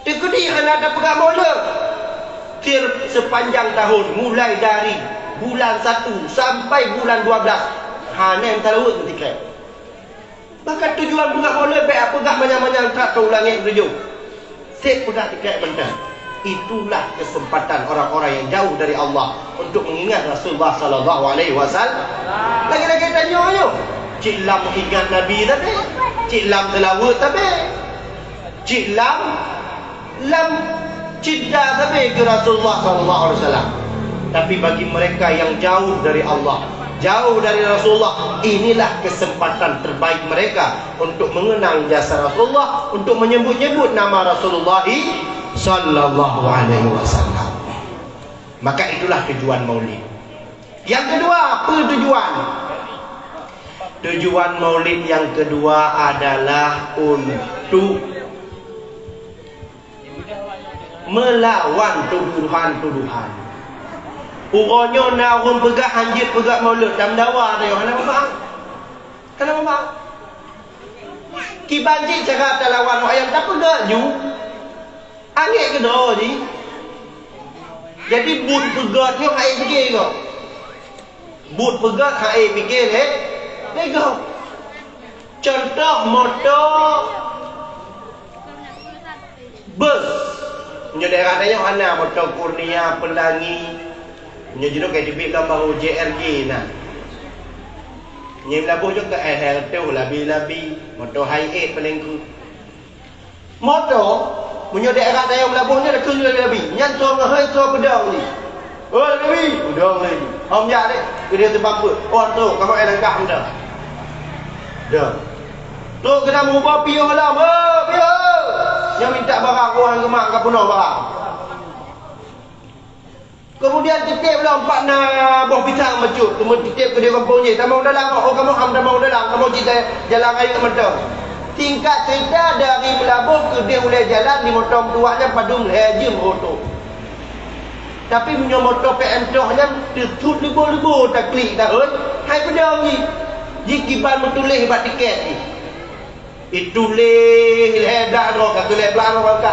Teukeudi hana tapeugah Maulud. Tiep sepanjang tahun, mulai dari bulan satu sampai bulan dua belas, hana meuteulaweuet keu tiket. Bahkan tujuan peugah Maulud bèk peugah manyang-manyang that keu u langèt keutujôh. Seb peugah tiket mantong. Itulah kesempatan orang-orang yang jauh dari Allah untuk mengingat Rasulullah sallallahu alaihi wasallam. Lagèe-lagèe tanyoe nyoe, cit lam ingat Nabi sabe, cit lam seulaweuet sabe. Cit lam, lam cinta sabe keu Rasulullah sallallahu alaihi wasallam. Tapi bagi mereka yang jauh dari Allah, jauh dari Rasulullah, inilah kesempatan terbaik mereka untuk mengenang jasa Rasulullah, untuk menyebut-nyebut nama Rasulullah sallallahu alaihi wasallam. Maka itulah tujuan Maulid. Yang kedua, apa tujuan? Tujuan Maulid yang kedua adalah untuk melawan tuduhan-tuduhan. Uroe nyoe na ureueng peugah hanjeuet peugah Maulud, dan meudawa teuh hana manfaat. Hana manfaat. Kiban jih cara talawan awak nyan tapeugah ju. Angèk keudroe jih. Jadi buet peugah nyoe hai pike nyoe. Buet peugah hai pike lé, lé gob. Contoh moto bus. Nyoe daerah tanyoe hana moto Kurnia, Pelangi. Nyoe jinoe ka teubiet lom baru J R G na. Nyan Meulaboh nyoe keu hai-hai reutôh, labi-labi, moto hai-ét paléng kruet. Moto, meunyoe daerah Dayong Meulaboh nyoe, dakeuh nyoe labi-labi. Nyan soe ngeuhôi, soe peudong jih. "Oh, labi-labi," peudong lé jih. "Hom jak deh, keudeh teubang peuet." "Oh, trok, kamoe ai langkah mantong." Dah. Trok keunan meuruba piôh lom. "Oh, piôh!" Nyan minta barang, oh, han geumat, ka peunoh barang. Keumudian titép lom pat na boh pisang bacut, teuma titép keudeh gampông jih, tamong dalam, oh, kamoe han tamong dalam, kamoe cit jalan rayeuk mantong. Singkat cerita, dari Meulaboh keudeh ulèe jalan di moto meutuwah nyan padum lhèe jeuem rot. Tapi meunyoe moto P M Toh nyan teuthut leubo-leubo taklik taôn, hai peudong jih. Jih kiban meutuléh bak tiket jih. Ituléh lhèe blah droe, ka tuléh blah droe ka.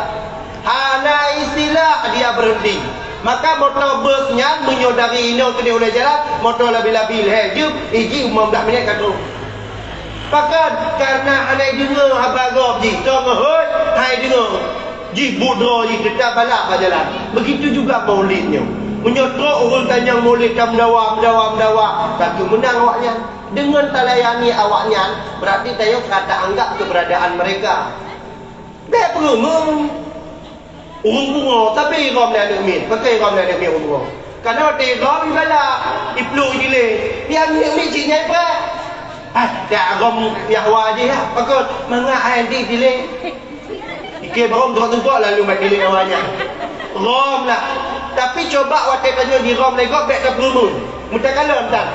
Hana istilah dia berhenti. Maka moto bus nyan meunyoe dari inoe keudeh ulèe jalan, moto labi-labi lhèe jeuem, ijih limong blah minèt ka trôk. Pakon? Karena hana ideungoe haba gob jih, soe ngeuhôi, hai deungoe. Jih buet droe jih teutab balak bak jalan. Begitu juga Maulid nyoe. Meunyoe trôk ureueng tanyong Maulid ka meudawa, meudawa, meudawa, ka keuh meunang awaknyan. Deungon talayani awaknyan, berarti tanyoe ka taanggap keberadaan mereka. Bèk peureumeun. Ureueng pungo, tapi irôm lé aneuk miet. Pakon irôm lé aneuk miet ureueng pungo? Karena watèe irôm ibalak, iplueng jilé. Di aneuk miet cit nyan ipreh. Ah, dak rôm Yahwa jih lah. Pakon? Mangat hai di jilé. Ikei barô teuka-teuka lalu mat dilik awaknyan. Rôm lah. Tapi coba watèe tanyoe jirôm lé gob bèk tapeureumeun. Meutakala tan.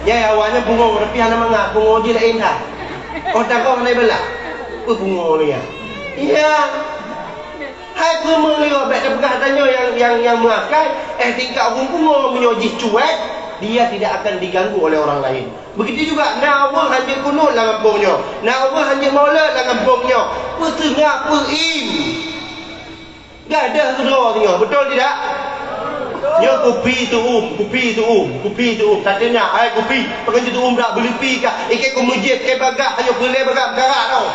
Nyan awaknyan pungo, tapi hana mangat, pungo jih laén that. Oh, tanyoe hana ibalak. Peue pungo nyan? Iya. Hai peureumeun lé gob bèk tapeugah tanyoe nyang, nyang, nyang meuakai, eh, tingkat ureueng pungo meunyoe jih cuek, dia tidak akan diganggu oleh orang lain. Begitu juga na ureueng hanjeuet kunut lam gampông nyoe, na ureueng hanjeuet molot lam gampông nyoe. Peuteungoh peuim. Gadôh keudroe singoh, beutôi tidak? Nyoe kupi tuum, kupi tuum, kupi tuum. Tateunya, hai kupi, pakon jituum dak beulipi kah? Ikei keu meujieb, keu bagah, hanyoe peulé bagah, garak tau.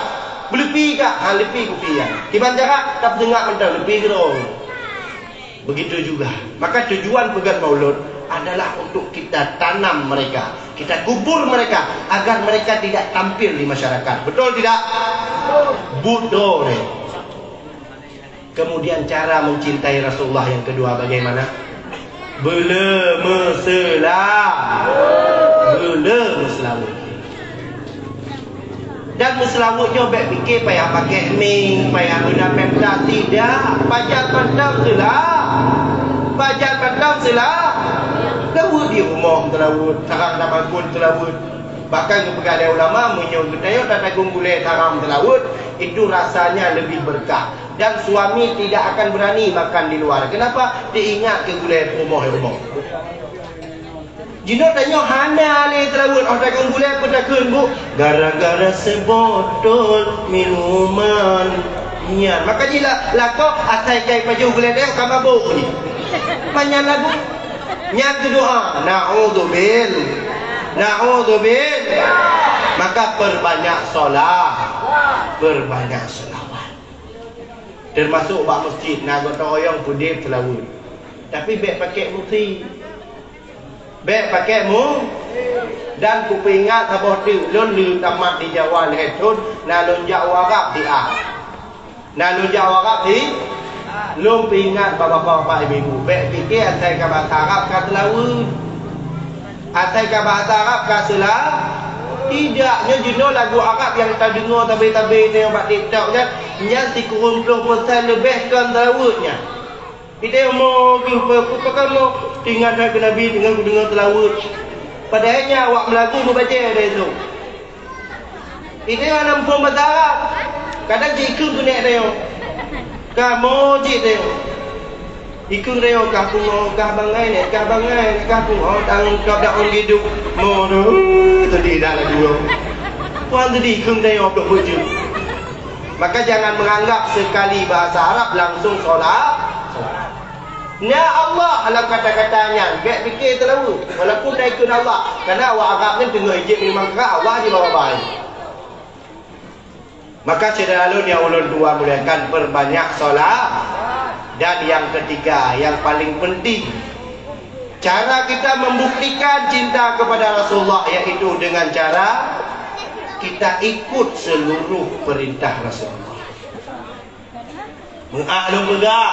Beulipi kah? Ha, lipi kupi nyan. Kiban jarak, tapeuteungoh mantong, lipi keudroe. Begitu juga. Maka tujuan peugöt maulud adalah untuk kita tanam mereka, kita kubur mereka agar mereka tidak tampil di masyarakat. Betul tidak? Buet droe. Kemudian cara mencintai Rasulullah yang kedua bagaimana? Beuleu meusela-, beuleu meuseulaweuet. Dan meuseulaweuet nyoe bèk pike payah pakai mie, payah guna Pepta, tidak. Pajan mantong seula-, pajan mantong seula-, laweuet di rumoh seulaweuet, sarang dan bangon seulaweuet. Bahkan geupeugah lé ulama, meunyoe geutanyoe tatagong gulèe sarang seulaweuet, itu rasanya lebih berkah. Dan suami tidak akan berani makan di luar. Kenapa? Teuingat keu gulèe rumoh-rumoh. Jinoe tanyoe hana lé seulaweuet, oh, tagong gulèe peutakheun, Bu. Gara-gara sebotol minuman nyan. Maka jih la-, lakoe asai kai pajoh gulèe tanyoe ka mabök jih. Manyang lagu. Nyan keudoa. Naudzubil-, naudzubil-, maka perbanyak solat. Perbanyak selawat. Teumasok bak meuseujid, na gotong royong peudeh seulaweuet. Tapi bèk pakai musi. Bèk pakai mu-, dan kupeuingat saboh teuk, lôn le tamat di Jawa lhèe thôn, na lôn jak u Arab siat. Na lôn jak u Arab si-, lôn peuingat bak bapak-bapak ibu-ibu, bèk pike asai ka bahasa Arab ka seulaweuet. Asai ka bahasa Arab ka seula-, tidak, nyoe jinoe lagu Arab nyang tadeungoe sabe-sabe nyoe bak TikTok nyan, nyan sikureueng ploh persen leubeh kon seulaweuet nyan. Idéh mo geuh pe-, pe-, peugah mo, teuingat that keu Nabi, teuingat kudeungoe seulaweuet. Padahai nyan awak meulagu meubacée dari tu. Idéh hana muphom basa Arab. Kadang jikheun keuneuk tanyoe. Ka mo jih tanyoe. Ikheun tanyoe kah pungo, kah bangai nèk, kah bangai nèk, kah pungo, tangkap daun giduk. Mo tu, tadi dah lagu. Puan tadi ikheun tanyoe dok beujeut. Maka jangan menganggap sekali bahasa Arab langsung solat. Na Allah lam kata-kata nyan, bèk pike seulaweuet. Walaupun na ikheun Allah, karena awak Arab nyan teungoh ijép minuman krak, Allah di bawah bae. Maka syedara lôn nyang ulôn tuan muliakan, perbanyak solat. Dan yang ketiga, yang paling penting, Cara kita membuktikan cinta kepada Rasulullah yaitu dengan cara kita ikut seluruh perintah Rasulullah. Meu'ah lôn peugah,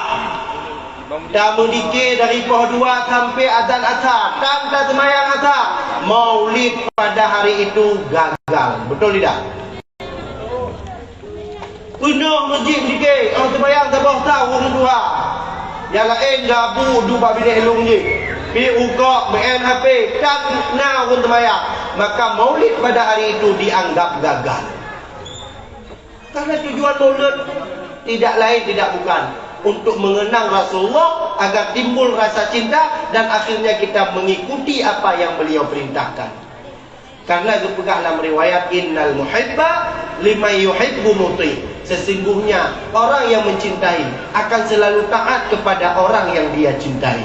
tameudike dari poh dua sampai azan asar, tan taseumayang asar, maulid pada hari itu gagal. Betul tidak? Peunoh meuseujid dike, 'oh seumayang saboh sa ureueng tuha. Nyang laén gabu duek bak binéh lôn jih. Pi rukok, meu'en H P, tan na ureueng seumayang. Maka maulid pada hari itu dianggap gagal. Karena tujuan maulid tidak lain, tidak bukan, untuk mengenang Rasulullah agar timbul rasa cinta dan akhirnya kita mengikuti apa yang beliau perintahkan. Karena geupeugah lam riwayat, "Innal muhibba liman yuhibbu muti." Sesungguhnya orang yang mencintai akan selalu taat kepada orang yang dia cintai.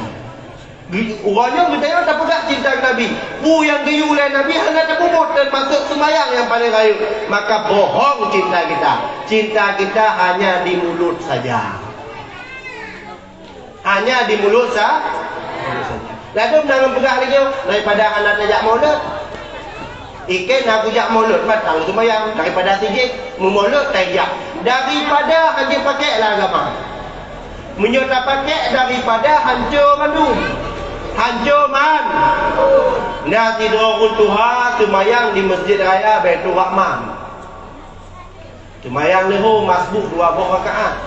Ge-, uroe nyoe geutanyoe tapeugah cinta keu Nabi. Peue nyang geuyue lé Nabi hana tapeubuet, termasuk seumayang nyang paleng rayeuk. Maka bohong cinta kita. Cinta kita hanya di mulut saja. Hanya di mulut sa-, mulut saja. Ladôm na lôn peugah lagèe nyoe, daripada hana tajak maulud. Ikei na kujak maulud, matang seumayang, daripada sijih meumaulud tajak. Daripada hana pakai lam agama. Meunyoe tapakék daripada hanco mandum. Hanco man. Na sidroe ureueng tuha seumayang di Masjid Raya Baiturrahman. Seumayang leuhô masbuk dua boh rakaat.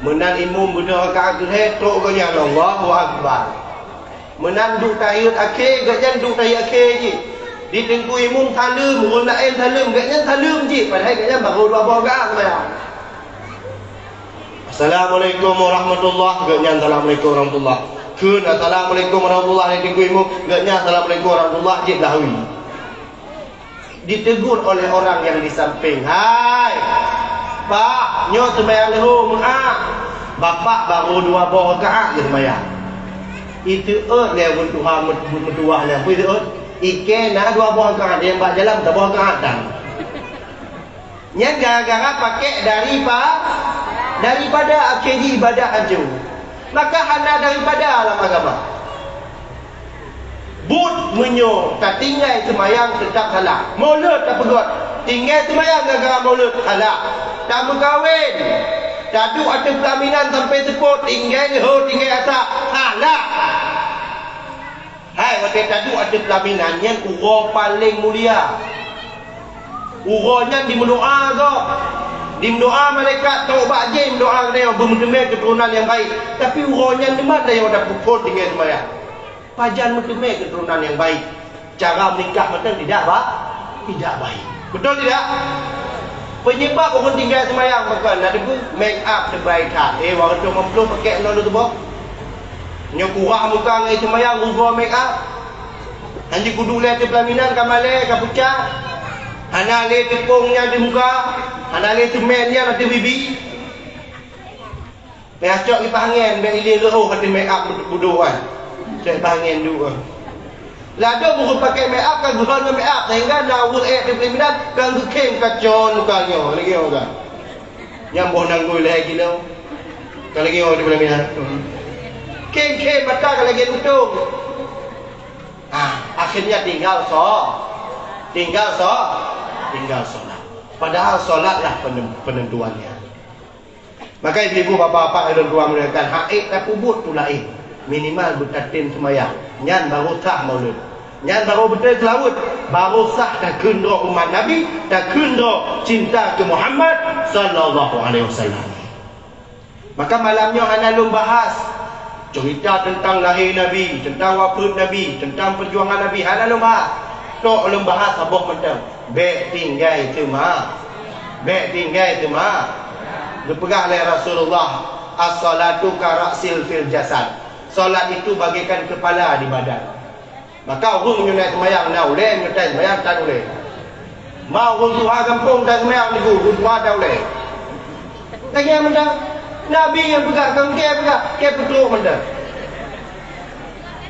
Meunan imum beudôh rakaat keuhai, trok gobnyan Allahu Akbar. Meunan duek tahiyat akhé, gobnyan duek tahiyat akhé jih. Di teungku imum saleuem, ureueng laén saleuem, gobnyan saleuem jih, padahai gobnyan barô dua boh rakaat seumayang. "Assalamualaikum warahmatullah," gobnyan, "Assalamualaikum warahmatullah." Kheun, "Assalamualaikum warahmatullah," di teungku imum, gobnyan, "Assalamualaikum warahmatullah," jih blah wie. Ditegur oleh orang yang di samping, "Hai, Pak, nyoe seumayang leuhô meu'ah. Bapak barô dua boh rakaat geuh seumayang." Iteuôt lé ureueng tuha meutuah nyan, peue iteuôt? Ikei na dua boh rakaat, nyang bak jalan saboh rakaat tan. Nyan gara-gara pakék daripa-, daripada akhé jih ibadah hanco. Maka hana daripada lam agama. Buet meunyoe tatinggai seumayang teutap salah. Maulud tapeugöt, tinggai seumayang gara-gara maulud, salah. Tameukawen, taduek ateueh peulaminan sampai seupôt, tinggai leuhô, tinggai asa, salah. Hai, watèe taduek ateueh peulaminan, nyan uroe paleng mulia. Uroe nyan dimeudoa gob. Dimeudoa malaikat, trok bak jih meudoa geutanyoe beumeuteumé keuturonan nyang baik. Tapi uroe nyan teuma tanyoe tapeuphon tinggai seumayang. Pajan meuteumé keuturonan nyang baik? Cara meunikah mantong tidak ba-, tidak baik. Betul tidak? Penyebab ureueng tinggai seumayang pakon? Na teupeu, make up teubai that. Eh, watèe meuplôh pakék nyoe lôn tuboh. Nyoe kurah muka ngon seumayang, rugoe make up. Hanjeuet kuduek lé ateueh peulaminan, ka malèe, ka pucat. Hana lé teupông nyan di muka, hana lé seumén nyan ateueh bibi. Payah cok kipas angén, bèk ilèe leuôh ateueh make up budôk kan. Cok kipas angén duek kan. Ladôm ureueng pakék make up ka geuhon ngon make up, sehingga na ureueng ék di peulaminan ka geukhém kacon muka nyoe, lagèe nyoe kan. Nyang boh nanggôi lhèe kilo. Ka lagèe nyoe di peulaminan. Khém-khém mata ka lagèe lutông. Ah, akhirnya tinggal so-, tinggal so-, tinggal solat. Padahal solatlah penem-, penentuannya. Maka ibu-ibu, bapak-bapak nyang lôn tuan muliakan, hak ék tapeubuet peue laén, minimal beutatem seumayang, nyan barô sah maulud. Nyan barô beutôi seulaweuet, barô sah takheun droe umat Nabi, takheun droe cinta keu Muhammad sallallahu alaihi wasallam. Maka malam nyoe hana lôn bahas cerita teuntang lahé Nabi, teuntang wafeuet Nabi, teuntang peujuangan Nabi, hana lôn bahas. Tok lôn bahas saboh mantong, bèk tinggai teuma. Bèk tinggai teuma. Geupeugah lé Rasulullah, "As-salatu ka ra'sil fil jasad." Salat itu bagaikan kepala di badan. Maka ureueng meunyoe na seumayang na ulèe, meunyoe tan seumayang tan ulèe. Ma ureueng tuha gampông tan seumayang nyoe, ureueng tuha tan ulèe. Lagèe mantong Nabi nyang peugah, kon kèe peugah, kèe peutrok mantong.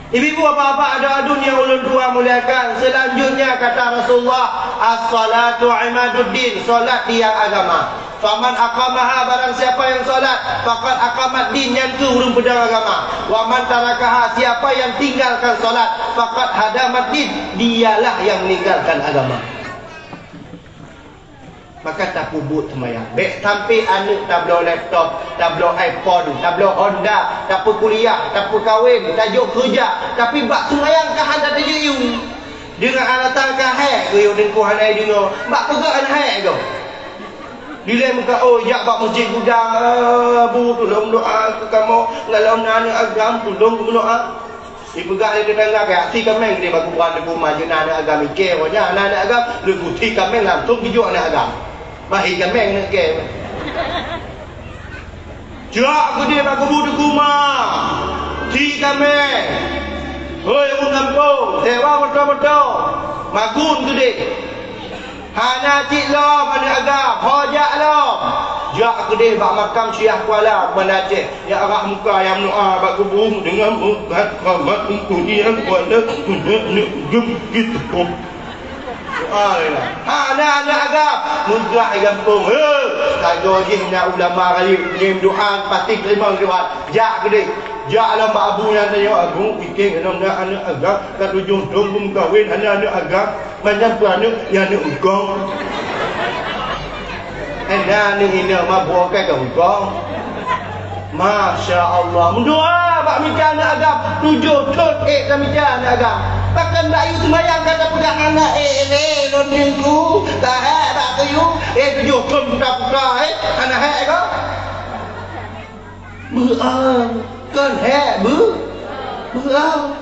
Ibu-ibu, bapak-bapak, adoe-adoe nyang ulôn tuan muliakan, selanjutnya kata Rasulullah, "As-salatu imaduddin," salat tiang agama. Faman aqamaha, barang siapa yang salat, faqad aqamad din, nyan keuh ureuëng peudong agama. Wa man tarakaha, siapa yang tinggalkan salat, faqad hadamad din, dialah yang meninggalkan agama. Maka tapeubuet seumayang. Bék sampai aneuëk tabloe laptop, tabloe iPhone, tabloe Honda, tapeukuliah, tapeukawen, tajok keureuja, tapi bak seumayang ka hana tajok yue. Deungon alasan ka hék geuyue teungku hana deungoe, bak peugah hana hék goe. Dilèe muka, "Oh, jak bak meuseujid gudang, ah, bu, tulông doa keu kamoe, ngalom na aneuëk agam, tulông geumeudoa." Ipeugah lé teutangga, "Keuyak si kaméng deh bak kuburan teuma, jeuet na aneuëk agam ikèe, woe nyan na aneuëk agam, leuku si kaméng langsông geujok aneuëk agam." Bah, si kaméng neuk kèe. Jak keudeh bak kubu teuma, si kaméng. Hôi ureuëng gampông, sewa moto-moto, magun keudeh. Hana cit lom aneuëk agam, ho jak lom. Jak keudeh bak makam Syiah Kuala Banda Aceh. Jak rhah muka nyang meudoa bak kubu deungon meukat keramat Teungku Ngieng Kuala Banda Aceh geumpit teupông. Doa lé lah. Hana aneuëk agam, meugah di gampông. He, sagoe jih na ulama rayeuk, ngieng doa pasti teurimong doa. Jak keudeh. Jak lom bak abu nyan tanyoe, "Abu, ikèe ngalom na aneuëk agam, ka tujoh thon beumeukawen hana aneuëk agam." Manyang peue aneuëk, ya aneuëk eungkong. Eh, na aneuëk inong mabök ka eungkong. Masya Allah, meudoa bak mita aneuëk agam, tujoh thon ék ka mita aneuëk agam. Pakon bak yue seumayang ka tapeugah hana ék lé lôn ningku, ka hék bak keu yue, eh, tujoh thon puta-puta, eh, hana hék ka? Beuáh, kon hék beu-, beuáh.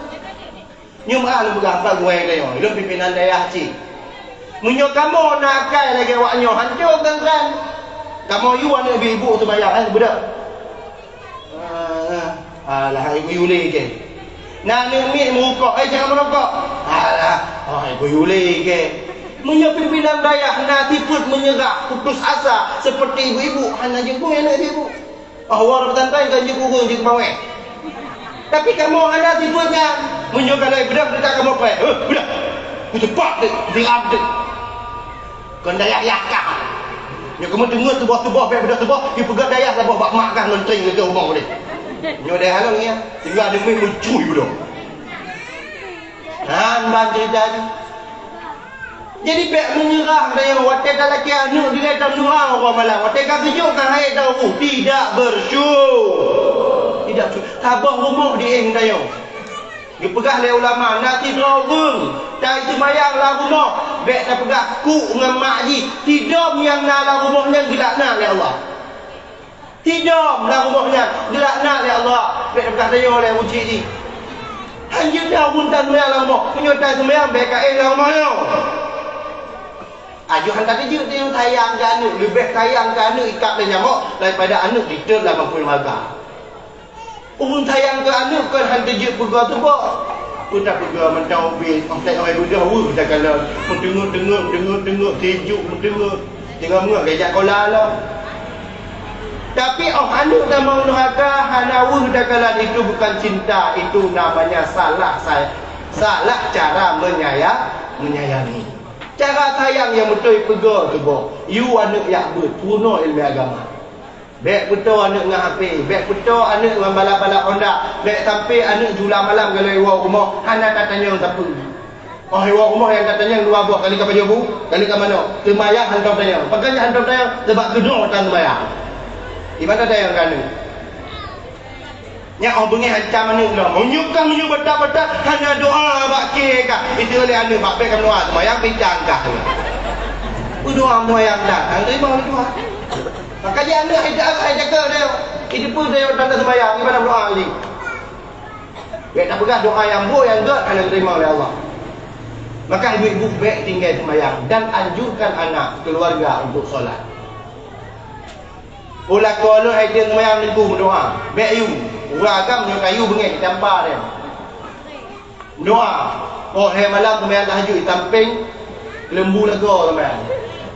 Nyoe meu'ah lôn peugah bak gurèe tanyoe, lôn pimpinan dayah cit. Meunyoe kamoe na akai lagèe awak nyoe, hanco keu-keu. Kamoe yue aneuëk ibu-ibu seumayang, eh, beudôh. Ah, alah, ibu yue lé kèe. Na aneuëk miet meurukok, eh, jangan merokok. Alah, oh, ibu yue lé kèe. Meunyoe pimpinan dayah na sifeuet meunyeurah, putus asa, seperti ibu-ibu, hana jeuet bui aneuëk ibu-ibu. Oh, woe pesantren kan jeuet ureueng jeuet mawét. Tapi kamoe hana sifeuet nyan. Meunyoe ka lheueh beudôh, teuka kamoe preh. Heh, beudôh. Kucepak deh, kusiram deh. Kon dayah yah kah. Nyoe kamoe teungeut tuboh-tuboh, bèk beudôh tuboh, dipeugah dayah saboh bak mak kah ngon tring keu rumoh deh. Nyoe dayah lôn nyan, tinggai demi meucui beudôh. Nyan ban cerita jih. Jadi, bèk meunyeurah tanyoe watèe talakèe aneuëk dilèe tam dua uroe malam. Watèe ka geujok ka hai tahu, tidak bersyukur. Tidak bersyukur. Saboh rumoh di éh tanyoe. Geupeugah lé ulama, na sidroe ureueng tai seumayang lam rumoh, bèk tapeugah kuk ngon mak jih. Sidom nyang na lam rumoh nyan geulaknat lé Allah. Sidom lam rumoh nyan geulaknat lé Allah, bèk teupeugah tanyoe lé uji jih. Hanjeuet na ureueng tan seumayang lam rumoh, meunyoe tan seumayang bèk ka éh lam rumoh nyoe. Ajoh han ka teujeuet tanyoe sayang keu aneuëk, leubeh sayang keu aneuëk ikat lé nyamok daripada aneuëk jiteuet lam apui neuraka. Ureueng sayang keu aneuëk kon han teujeuet peugah teuboh. Peue tapeugah mantong ubit, oh, teuh ai beudôh weueh takalon. Meuteungeut-teungeut, meuteungeut-teungeut, sijuek meuteungeut. Teungoh meungoh gajak kola lom. Tapi óh aneuëk tamong neuraka hana weueh takalon, itu bukan cinta, itu namanya salah sa-, salah cara menyaya-, menyayangi. Cara sayang nyang beutôi peugah teuboh, yue aneuëk jak beuet, peurunoe ileumèe agama. Bèk peutoe aneuëk ngon H P, bèk peutoe aneuëk ngon balap-balap Honda, bèk sampai aneuëk jula malam galak iwoe rumoh hana tatanyong sapeue. Óh iwoe rumoh nyang tatanyong dua boh, kali ka pajoh bu, kali ka manok. Seumayang hantom tanyong. Pakon hantom tanyong? Sabab keunoe tan seumayang. Di mana tanyong keu aneuëk? Nyan óh beungéh ancam aneuëk lom. Meunyoe kah meunyoe batat-batat hana doa bak kèe kah. Itu lé aneuëk bak bèk kamoe doa seumayang pincang kah. Berdoa seumayang dah, hana teurimong doa. Maka jih aneuëk hai dak hai jaga dia. Itu pun dia tanda seumayang, ibadah doa ni. Bèk tapeugah doa nyang buruk nyang gèt hana teurimong lé Allah. Maka ibu-ibu bèk tinggai seumayang dan anjurkan anak keluarga untuk solat. Ulak keuneuk hai teueng seumayang Minggu meudoa. Bèk yue. Ureueng agam nyoe kayu beungéh ditampa deh. Meudoa. Óh hai malam seumayang tahajud disampéng lembu lagoe seumayang.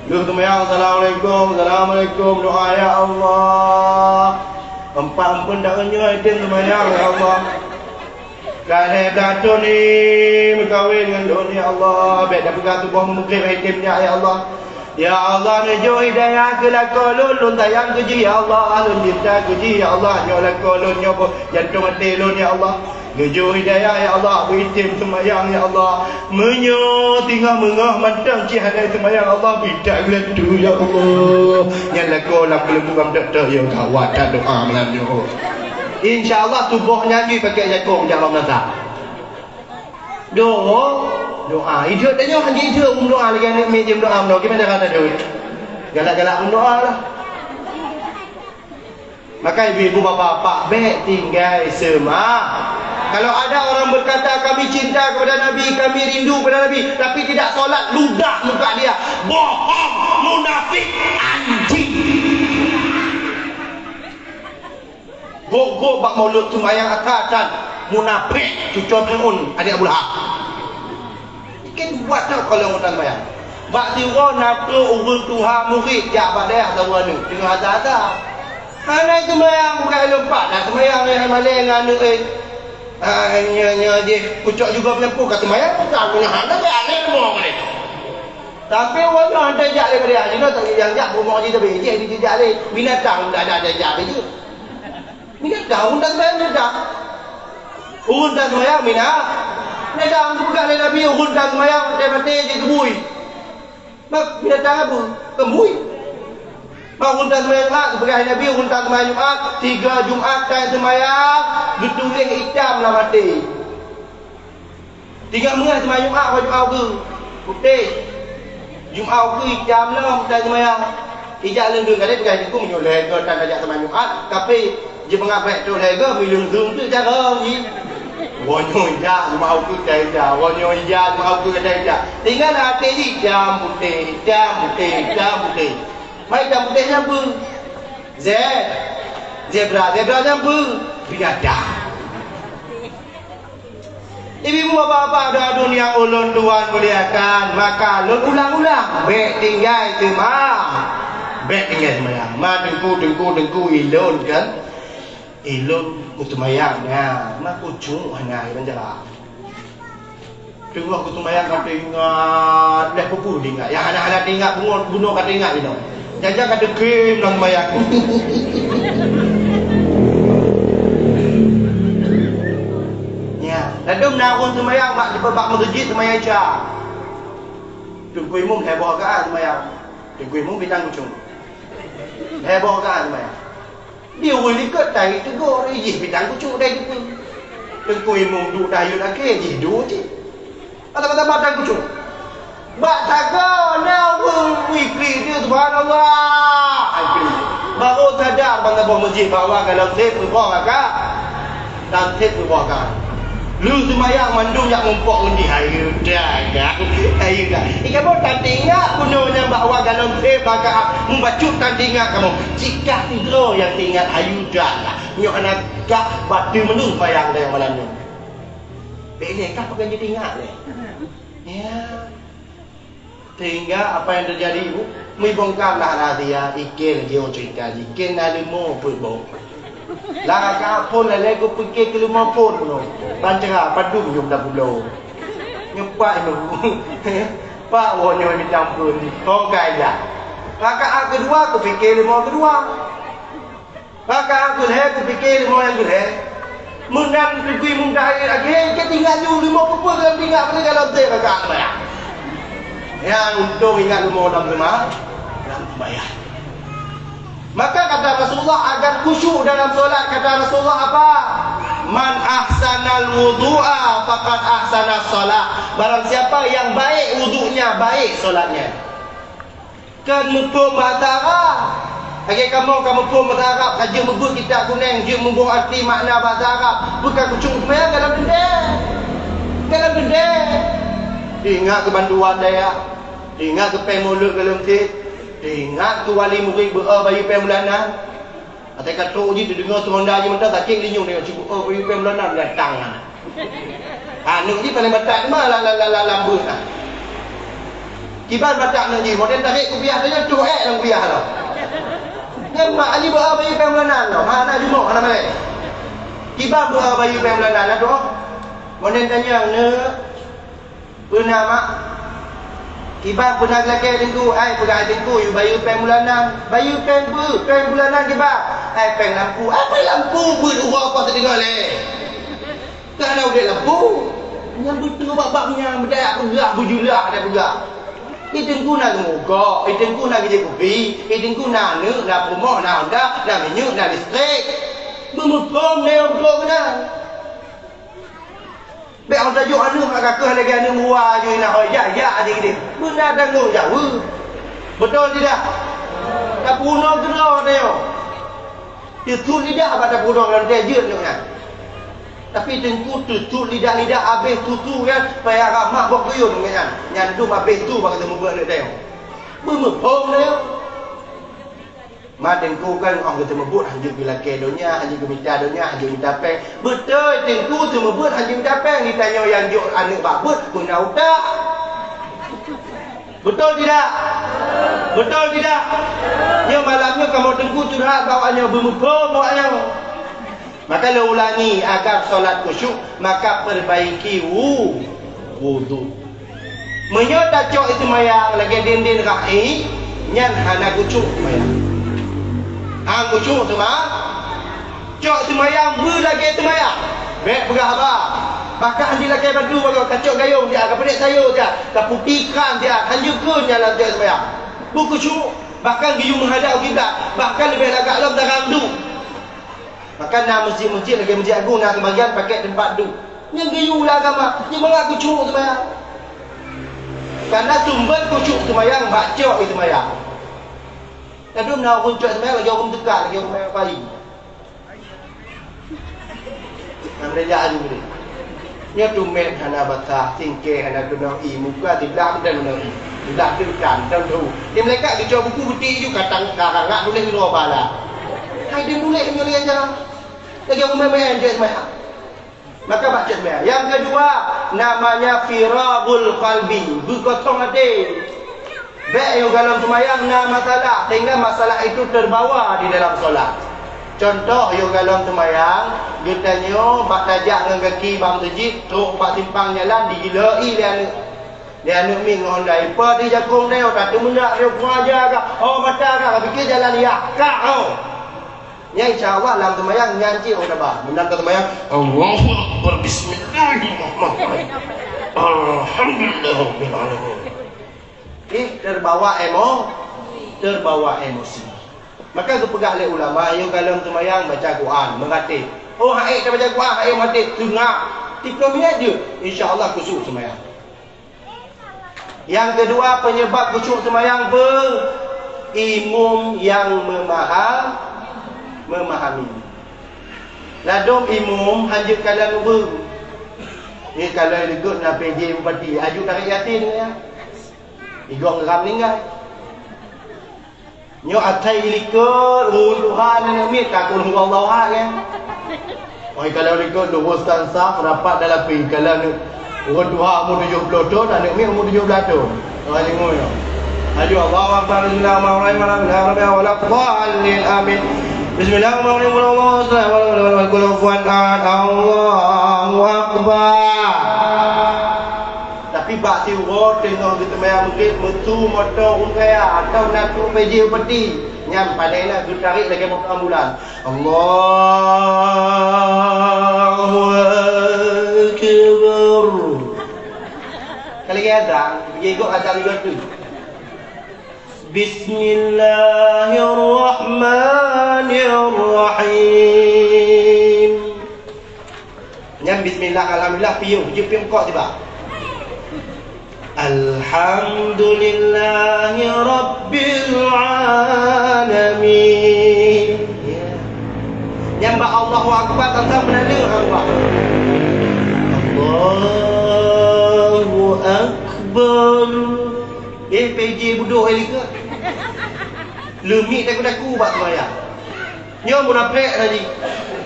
Lheueh seumayang, "Assalamualaikum, assalamualaikum." Doa, "Ya Allah, empat ampôn dak nyoe hai teueng seumayang, ya Allah. Ka lhèe blah thôn ni meukawen ngon lôn, ya Allah. Bèk tapeugah tuboh meumeugreb hai teueng nyak, ya Allah." Ya Allah, neujok hidayah keu lakoe lôn, lôn sayang keu jih, ya Allah, lôn cinta keu jih, ya Allah, nyoe lakoe lôn, nyoe boh jantong até lôn, ya Allah. Neujok hidayah, ya Allah, beuitem seumayang, ya Allah. Meunyoe singoh meungoh mantong cit hana seumayang, Allah, bri that geulanteue, ya Allah. Nyan lakoe lam keuleumbu lam dokto, ya gawat that doa malam nyoe. Insya Allah, tuboh nyan jih pakai jakong jak bak meunasah. Doa, doa. Idék tanyoe hana idék ureueng doa lagèe aneuk miet jeuem doa meunoe. Gimana cara tu? Galak-galak ureueng doa lah. Maka ibu-ibu, bapak-bapak, bèk tinggai seuma-. Kalau ada orang berkata, "Kami cinta kepada Nabi, kami rindu kepada Nabi," tapi tidak solat, ludah muka dia. Bohong, munafik, anjing. Gok-gok bak mulod seumayang ata-ata, munafik, cuco Fir'aun, aneuk Abu Lahab. Mungkin buat tau kalau ngutang seumayang. Bak siuroe na trok ureueng tuha murit jak bak dayah saboh aneuk, teungoh ata-ata. Hana seumayang, bukan lompat, dah seumayang, eh, malèe ngon aneuk, eh. Ah, nyoe, nyoe jih, pucok juga meunyampôh ka seumayang, bukan, hana, hana, hana, hana, hana. Tapi ureueng nyoe hana jak lé bak dayah, jinoe tak jak, jak, bumoe jih tapi, jih, jih, jak lé. Binatang dah, dah, dah, jak lé jih. Binatang, ureueng tan seumayang binatang. Ureueng tan seumayang bina-, binatang, geupeugah lé Nabi, ureueng tan seumayang maté-maté jikeubui. Mak, binatang apa? Keubui. Mak, ureueng tan seumayang Jumat, geupeugah lé Nabi, ureueng tan seumayang Jumat, tiga Jumat tan seumayang, geutuléh itam lam até. Tinggai meungaih seumayang Jumat, bak Jumat ukeue putéh. Jumat ukeue itam lom tan seumayang. Ijak leueng deuh kadang peugah jikeu meunyoe lhèe goe tan tajak seumayang Jumat, tapi jipeungat bèk trok lhèe goe, meuleueng deuh tu carông jih. Woe nyoe ijak Jumat ukeue tan ijak, woe nyoe ijak Jumat ukeue tan ijak. Tinggai lam até jih itam putéh, itam putéh, itam putéh. Mai itam putéh nyan peue? Ze-, zebra, zebra nyan peue? Binatang. Ibu-ibu, bapak-bapak, adoe-adoe nyang ulôn tuan muliakan, maka lôn ulang-ulang, bèk tinggai seuma-, bèk tinggai seumayang. Ma teungku, teungku, teungku, ilôn kan, ilôn geuseumayang, nyan, ma kucok hana i banjara. Teungoh geuseumayang ka teuingat, lheuh peue-peue teuingat. Nyang hana-hana teuingat, bunoe, bunoe ka teuingat inoe. Nyang-nyang ka teukhém lam seumayang. Ya, ladôm na ureueng seumayang bak, bak meuseujid seumayang Isya. Teungku Imum heboh geuh seumayang. Teungku Imum bintang kucong. Heboh geuh seumayang. Di ureueng likot tai teugok, jih bintang kucong dai teupeu. Teungku Imum duek tahayut akhé, jih duek cit. Mata-mata bintang kucong. Bak sagoe na ureueng wikri dia, subhanallah. Ai kri. Baru sadar ban saboh masjid bahwa dalam sép reuboh rakaat. Dan sép reuboh rakaat. Lheueh seumayang mandum jak mumpok ngon jih, "Ayo dah, dah. Ayo dah." Eh, kamoe tan teuingat bunoe nyan bahwa dalam sép rakaat mubacut tan teuingat kamoe. Cit kah sidroe nyang teuingat, "Ayo dah lah." Nyoe hana kah bateue meunurot seumayang dayah malam nyoe. Bèk lé kah pakai jiteuingat lé. Ya. Sehingga apa yang terjadi, Ibu? Meubongkarlah rahsia, i kèe lagèe cerita jih. Kèe na leumo peuet boh. Lam rakaat phôn lalè kupiké keu leumo phôn nyoe. Ban cara padum jom tapulo. Nyoe pat Ibu. Pat woe nyoe mita amphon jih. Hong kai jak. Rakaat keudua kupiké leumo keudua. Rakaat keulhèe kupiké leumo nyang keulhèe. Meunan teugui meudahi lagèe, ka teuingat ju leumo peue-peue lam teuingat, padahai ka lom sép rakaat seumayang. Nyang untông ingat leumo lam seuma-, lam seumayang. Maka kata Rasulullah, agar khusyuk dalam solat, kata Rasulullah apa? "Man ahsanal wudu'a faqad ahsanas shalah." Barang siapa yang baik wudunya, baik solatnya. Kon muphom bahasa Arab. Lagèe kamoe ka muphom bahasa Arab, ka jeuet meubeuet kitab kunèng, jeuet muboh arti makna bahasa Arab. Bukan kucung seumayang dalam teuntèe. Dalam teuntèe. Ingat keu bantuan dayah. Ingat keu pèng mulod goh lom sép. Ingat keu wali murit beu-o bayeue pèng bulanan. Watèe ka trok jih teudeungö su honda jih mantong sakét linyueng, tengok cit, "Oh, payah pèng bulanan datang." Aneuk jih paléng batat teuma lam, lam, lam, lam, lam beuet na. Kiban batat aneuk jih, model tarék kupiah tu nyan, troh èk lam kupiah tu. Nyan mak jih beu-o payah pèng bulanan tu, hana jumok, hana malèe. Kiban beu-o payah pèng bulanan tu. Model tanyong, "Neuk, peue na, Mak?" Kiban peuna geulakée Teungku, ai peugah Teungku, yue bayeue péng bulanan. Bayeue péng beu, péng bulanan kiban. Ai péng lampu, ai péng lampu beuet uroe poh teudeungoe lé. Ka hana udeb lampu. Nyang beutôi bak-bak nyang beudayak peugah, beujeulah ada peugah. Di Teungku na geumugok, di Teungku na geujép kupi, di Teungku na aneuk, na peurumoh, na honda, na minyeuk, na listrik. Meumuphom lé ureueng keunan. Bék ureueng tajok aneuk mak gakéh lagée aneuk meuwa jih na hôi jak-jak jih geude. Beuna tanggong jaweueb. Beutôi tidak? Tapeurunoe keudroe tanyoe. Teusuet lidah bak tapeurunoe lam tée jeuet nyoe nyan. Tapi Teungku teusuet lidah-lidah abéh susu nyan payah ramah boh kuyun nyoe nyan. Nyan dum abéh su bak geuteumeubuet aneuk tanyoe. Beumuphom tanyoe. Ma Teungku kan óh geuteumeubuet hanjeuet geulakée donya, hanjeuet geumita donya, hanjeuet mita péng. Beutôi Teungku teumeubuet hanjeuet mita péng, geutanyoe nyang jok aneuk bak beuet beuna utak. Beutôi tidak? Beutôi tidak? Nyoe malam nyoe kamoe Teungku curhat bak awaknyoe beumuphom bak awaknyoe. Maka lôn ulangi, agar solat khusyuk, maka perbaiki wu-, wudhu. Meunyoe tacok i seumayang lagée dindin ra'i, nyan hana khusyuk seumayang. Han khusyuk seuma-, cok seumayang beu lagée seumayang. Bék peugah haba. Bahkan di lagée badu bagoe, kacok gayong siat, kapeudek sayô siat, kaputi kran siat, hanjeuet kheun nyan lam cok seumayang. Beu khusyuk, bahkan geuyue meuhadap u kiblat, bahkan leubeh lagak lom dara meudu. Maka na meuseujid-meuseujid lagée Meuseujid Agong na seubagian pakai teumpat duek. Nyang geuyue lam agama, nyang mangat khusyuk seumayang. Karena sumber khusyuk seumayang bak cok i seumayang. Ladôm na ureueng cok seumayang lagée ureueng teuka, lagée ureueng mayang bayi. Nyang raya aju geude. Nyoe tumet hana basah, singkée hana keunoe ié, muka siblah mantong keunoe ié. Siblah teuh tan, tan teuh. Di malaikat geucok buku beuti ju katang karang ngak tuléh uroe bala. Hai deuh tuléh nyoe lé aja. Lagée ureueng meu'en jeuet meu'en. Maka baca semayang. Yang kedua, namanya firagul qalbi, beukosong até. Bék yôh galom seumayang na masalah, sehingga masalah itu terbawa di dalam solat. Contoh, yôh galom seumayang, geutanyoe bak tajak ngon gaki bak meuseujid, trok bak simpang jalan, digiloi lé aneuk. Lé aneuk miet ngon honda, ipa di jakong nyoe, ka teumeunak nyoe, kuaja ka, oh mata ka, ka pikir jalan yah, ka oh. Nyan insya Allah lam seumayang nyan cit oh taba. Meunan ka seumayang, Allahu Akbar, Bismillahirrahmanirrahim. Alhamdulillahirabbil alamin. Eh, terbawa emo-, terbawa emosi. Maka geupeugah lé ulama, yôh galom seumayang baca Quran, meuratéb. Oh, hai ka baca Quran, hai meuratéb, teungoh. Tiplôh minét jeuet, insya Allah khusyuk seumayang. Yang kedua, penyebab khusyuk seumayang peue? Imum nyang meumaham-, meumahami. Ladôm imum hanjeuet kalon ureueng. Nyoe kalon likot na P J bupati, aju tarek Yasin ya. Igong ram ninggai. Nyoe asai ilikot ureueng tuha aneuk miet ka qul huwallahu ahad kan. Oi kalau likot lurus tan saf rapat dalam pi kalau aneuk ureueng tuha umur tujuh puluh thon, aneuk miet umur tujuh belas thon. Oi lima nyoe. Aju Allahu Akbar, bismillahirrahmanirrahim, alhamdulillahirabbil alamin, amin. Bismillahirrahmanirrahim, qul huwallahu ahad, qul huwallahu ahad, Allahu Akbar. Tapi bak siuroe teungoh geuteumayang maghrib, meusu moto ureueng kaya atawa na trok P J bupati, nyan pandai na geutarek lagée moto ambulan. Allahu Akbar. Ka lagée azan, geugok azan lagée tu. Bismillahirrahmanirrahim. Nyan bismillah, alhamdulillah, piôh, jeuet piôh kok tiba. Alhamdulillahi rabbil alamin. Ya. Nyan bak Allahu Akbar, tantang meunaleueng Allah. Allahu Akbar. Eh, P J budok eh likot. Leumik daku-daku bak seumayang. Nyoe munafék tadi.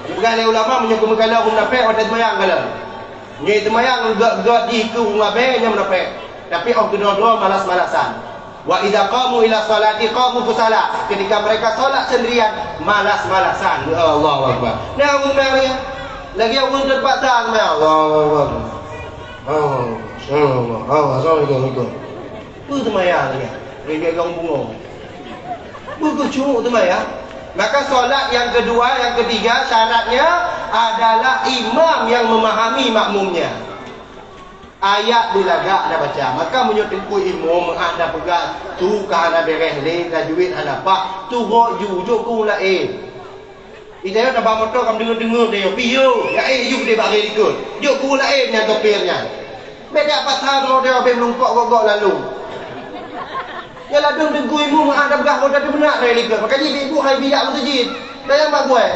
Peugah lé ulama, meunyoe keumeukala munafék watée seumayang kala. Nyoe seumayang gak-gak di keu bunga bée nyoe munafék. Tapi óh keudroe-droe malas-malasan. Wa idza qamu ila sholati qamu kusala. Ketika mereka sholat sendirian, malas-malasan. Allahu Akbar. Nah, ureueng nyan lagi ureueng terpaksa seumayang. Allahu Akbar. Allahu Akbar. Allahu Akbar. Assalamualaikum. Peue seumayang lagèe? Lagèe gong bungong. Beugeucuk seumayang. Maka solat yang kedua, yang ketiga, syaratnya adalah imam yang memahami makmumnya. Ayat beulagak na baca. Maka meunyoe teungku imum meu'ah na peugah, tu ka hana bèrèh lé, tajwid hana paih, tu gok ju, jok ku laén. Di tanyoe taba moto ka meudeungoe-deungoe tanyoe, piôh, ya éh, yub deh bak ré likot. Jok ku laén nyan sopir nyan. Bèk jak pasai droe-droe, bèk meulungkok gok-gok lalu. Nyang ladôm teungku imum meu'ah na peugah, gota teumeunak ré likot. Maka jih ibu hai bijak meuseujid. Dan nyang bak guai.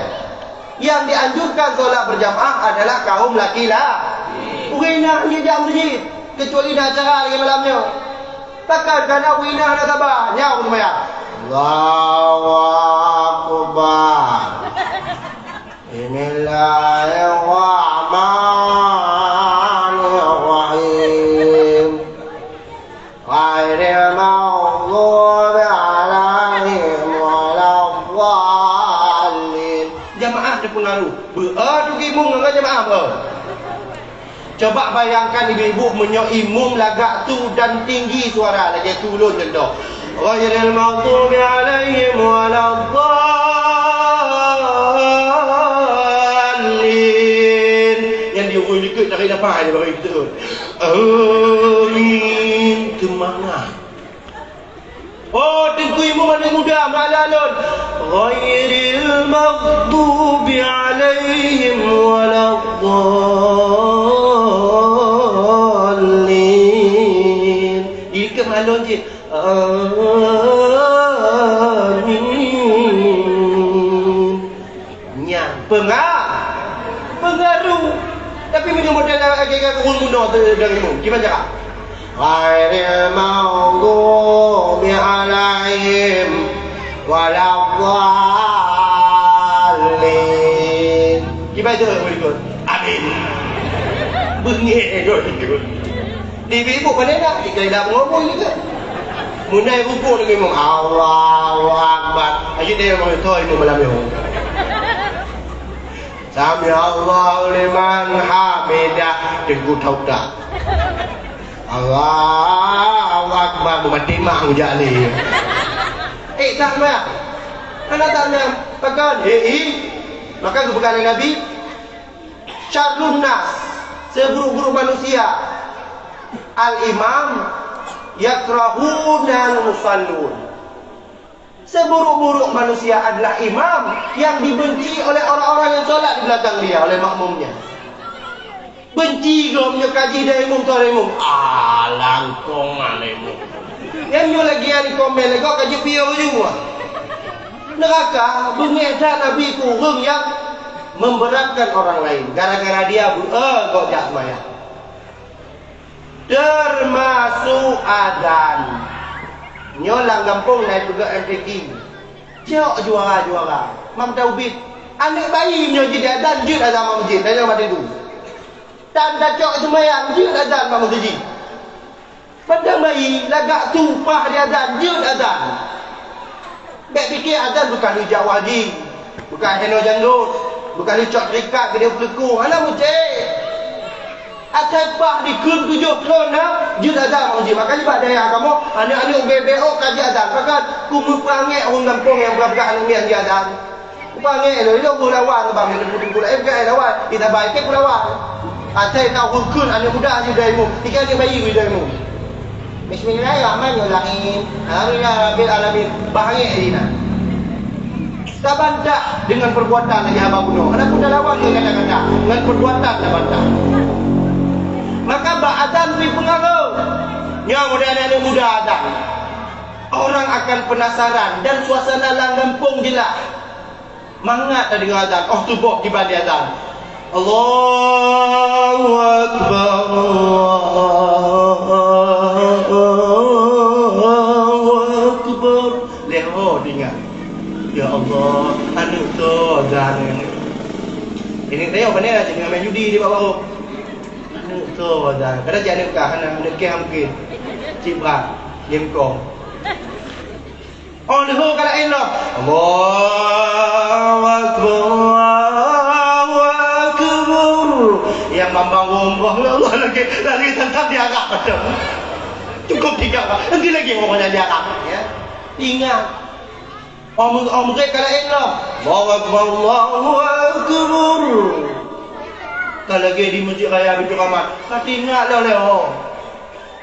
Yang dianjurkan solat berjamaah adalah kaum laki-laki. Ureueng inong hana jak meuseujid, kecuali na acara lagèe malam nyoe. Takkan kana ureueng inong hana saba, nyoe seumayang. Allahu Akbar. Bismillahirrahmanirrahim. Ghairil maghdubi alaihim waladdallin. Jamaah teupeungaruh. Beu-, eh, tu imum ngon jamaah, beu. Coba bayangkan ibu-ibu, meunyoe imum lagak tu dan tinggi suara, lagèe tu ulôn contoh. Ghairil maghdubi alaihim waladdallin. Nyang di ureueng likot tarék nafas je bagi beutôi. Amin. Teumangat. Oh, teungku imum aneuk muda, malah lôn. Ghairil maghdubi alaihim waladdallin. Di keumah lôn cit. Amin. Nyan peunga-, peungaruh. Tapi meunyoe model lagèe-lagèe ureueng bunoe teu-, dari imum, kiban cara? Ghairil maghdubi alaihim waladdallin. Kiban cara berikut? Amin. Beungéh berikut. Di ibu-ibu pandai dak? Di kali dak ngomong juga. Meunai rukuk lagi imum, Allahu Akbar. Ayo deh, mau itu imum malam nyoe. Sami Allahu liman hamidah, teungku tauta. Allahu Akbar, mati mak ngejak ni. Eh, tak mah. Anak tak mah. Takkan, eh, eh. Maka kebukan Nabi, syarrun nas, seburuk-buruk manusia, al-imam yakrahunal musallun. Seburuk-buruk manusia adalah imam yang dibenci oleh orang-orang yang sholat di belakang dia, oleh makmumnya. Benci gom nyoe kaji dari imum tu, dari imum. Alang kong alemu. Yang nyoe lagi yang komen lagi kaji piôh juga. Neraka, beungéh that Nabi ku ureueng nyang memberatkan orang lain. Gara-gara dia bu-, eh, kok jak semayang. Termasuk adan. Nyoe lam gampông na peugah M P T. Cok juara-juara. Mam taubit. Aneuk bayi nyoe jih adan, jeuet adan lam masjid. Dah nyoe mati tu. Tan tacok semayang, jeuet adan lam masjid. Padang bayi lagak tu paih di adan, jeuet adan. Bèk pike adan bukan ijak waji, bukan heno janggot, bukan icok terikat gede peuleku, hana mucé. Asai paih dikheun tujoh thon na, jeuet adan lam masjid. Makanya bak dayah kamoe, aneuk-aneuk bèk-bèk ôk ka jiadan. Pakon? Ku meupeurangèk ureueng gampông nyang peugah-peugah aneuk miet jiadan. Upah ngék lôn, ilôn beulawan bang, ilôn peutumpuk laén, bukan lawan. Di sabai keu beulawan. Asai na ureueng kheun aneuk muda jih dai mu. Tiga aneuk bayi jih dai mu. Bismillahirrahmanirrahim. Alhamdulillah Rabbil Alamin. Bah ngék di na. Tabantah dengan perbuatan lagi haba bunoe. Adapun dah lawan dengan kata-kata, dengan perbuatan tabantah. Maka bak adan bri pengaruh. Nyoe muda aneuk muda adan. Orang akan penasaran dan suasana lam gampông jelas. Mangat tadeungoe azan, oh tuboh kiban di azan. Allahu Akbar, Allahu Akbar. Lheuh ho teuingat. Ya Allah, aneuk soe azan. Ini tengok mana aja dengan main judi di bawah. Aneuk soe azan. Kadang cik aneuk kah, aneuk kah mungkin. Cik brat, game kong. Oh, leuhô ka laén lom. Allahu Akbar, Allahu Akbar. Nyang mambang umroh Allah lagi, lagi tantang diagak padam. Cukup tiga kali. Nanti lagi orang nyanyi Arab, ya. Ingat. Orang, orang murid kalau elok. Allahu Akbar, Allahu Akbar. Kalau lagi di Masjid Raya Baiturrahman, pasti ingat lah leh, oh.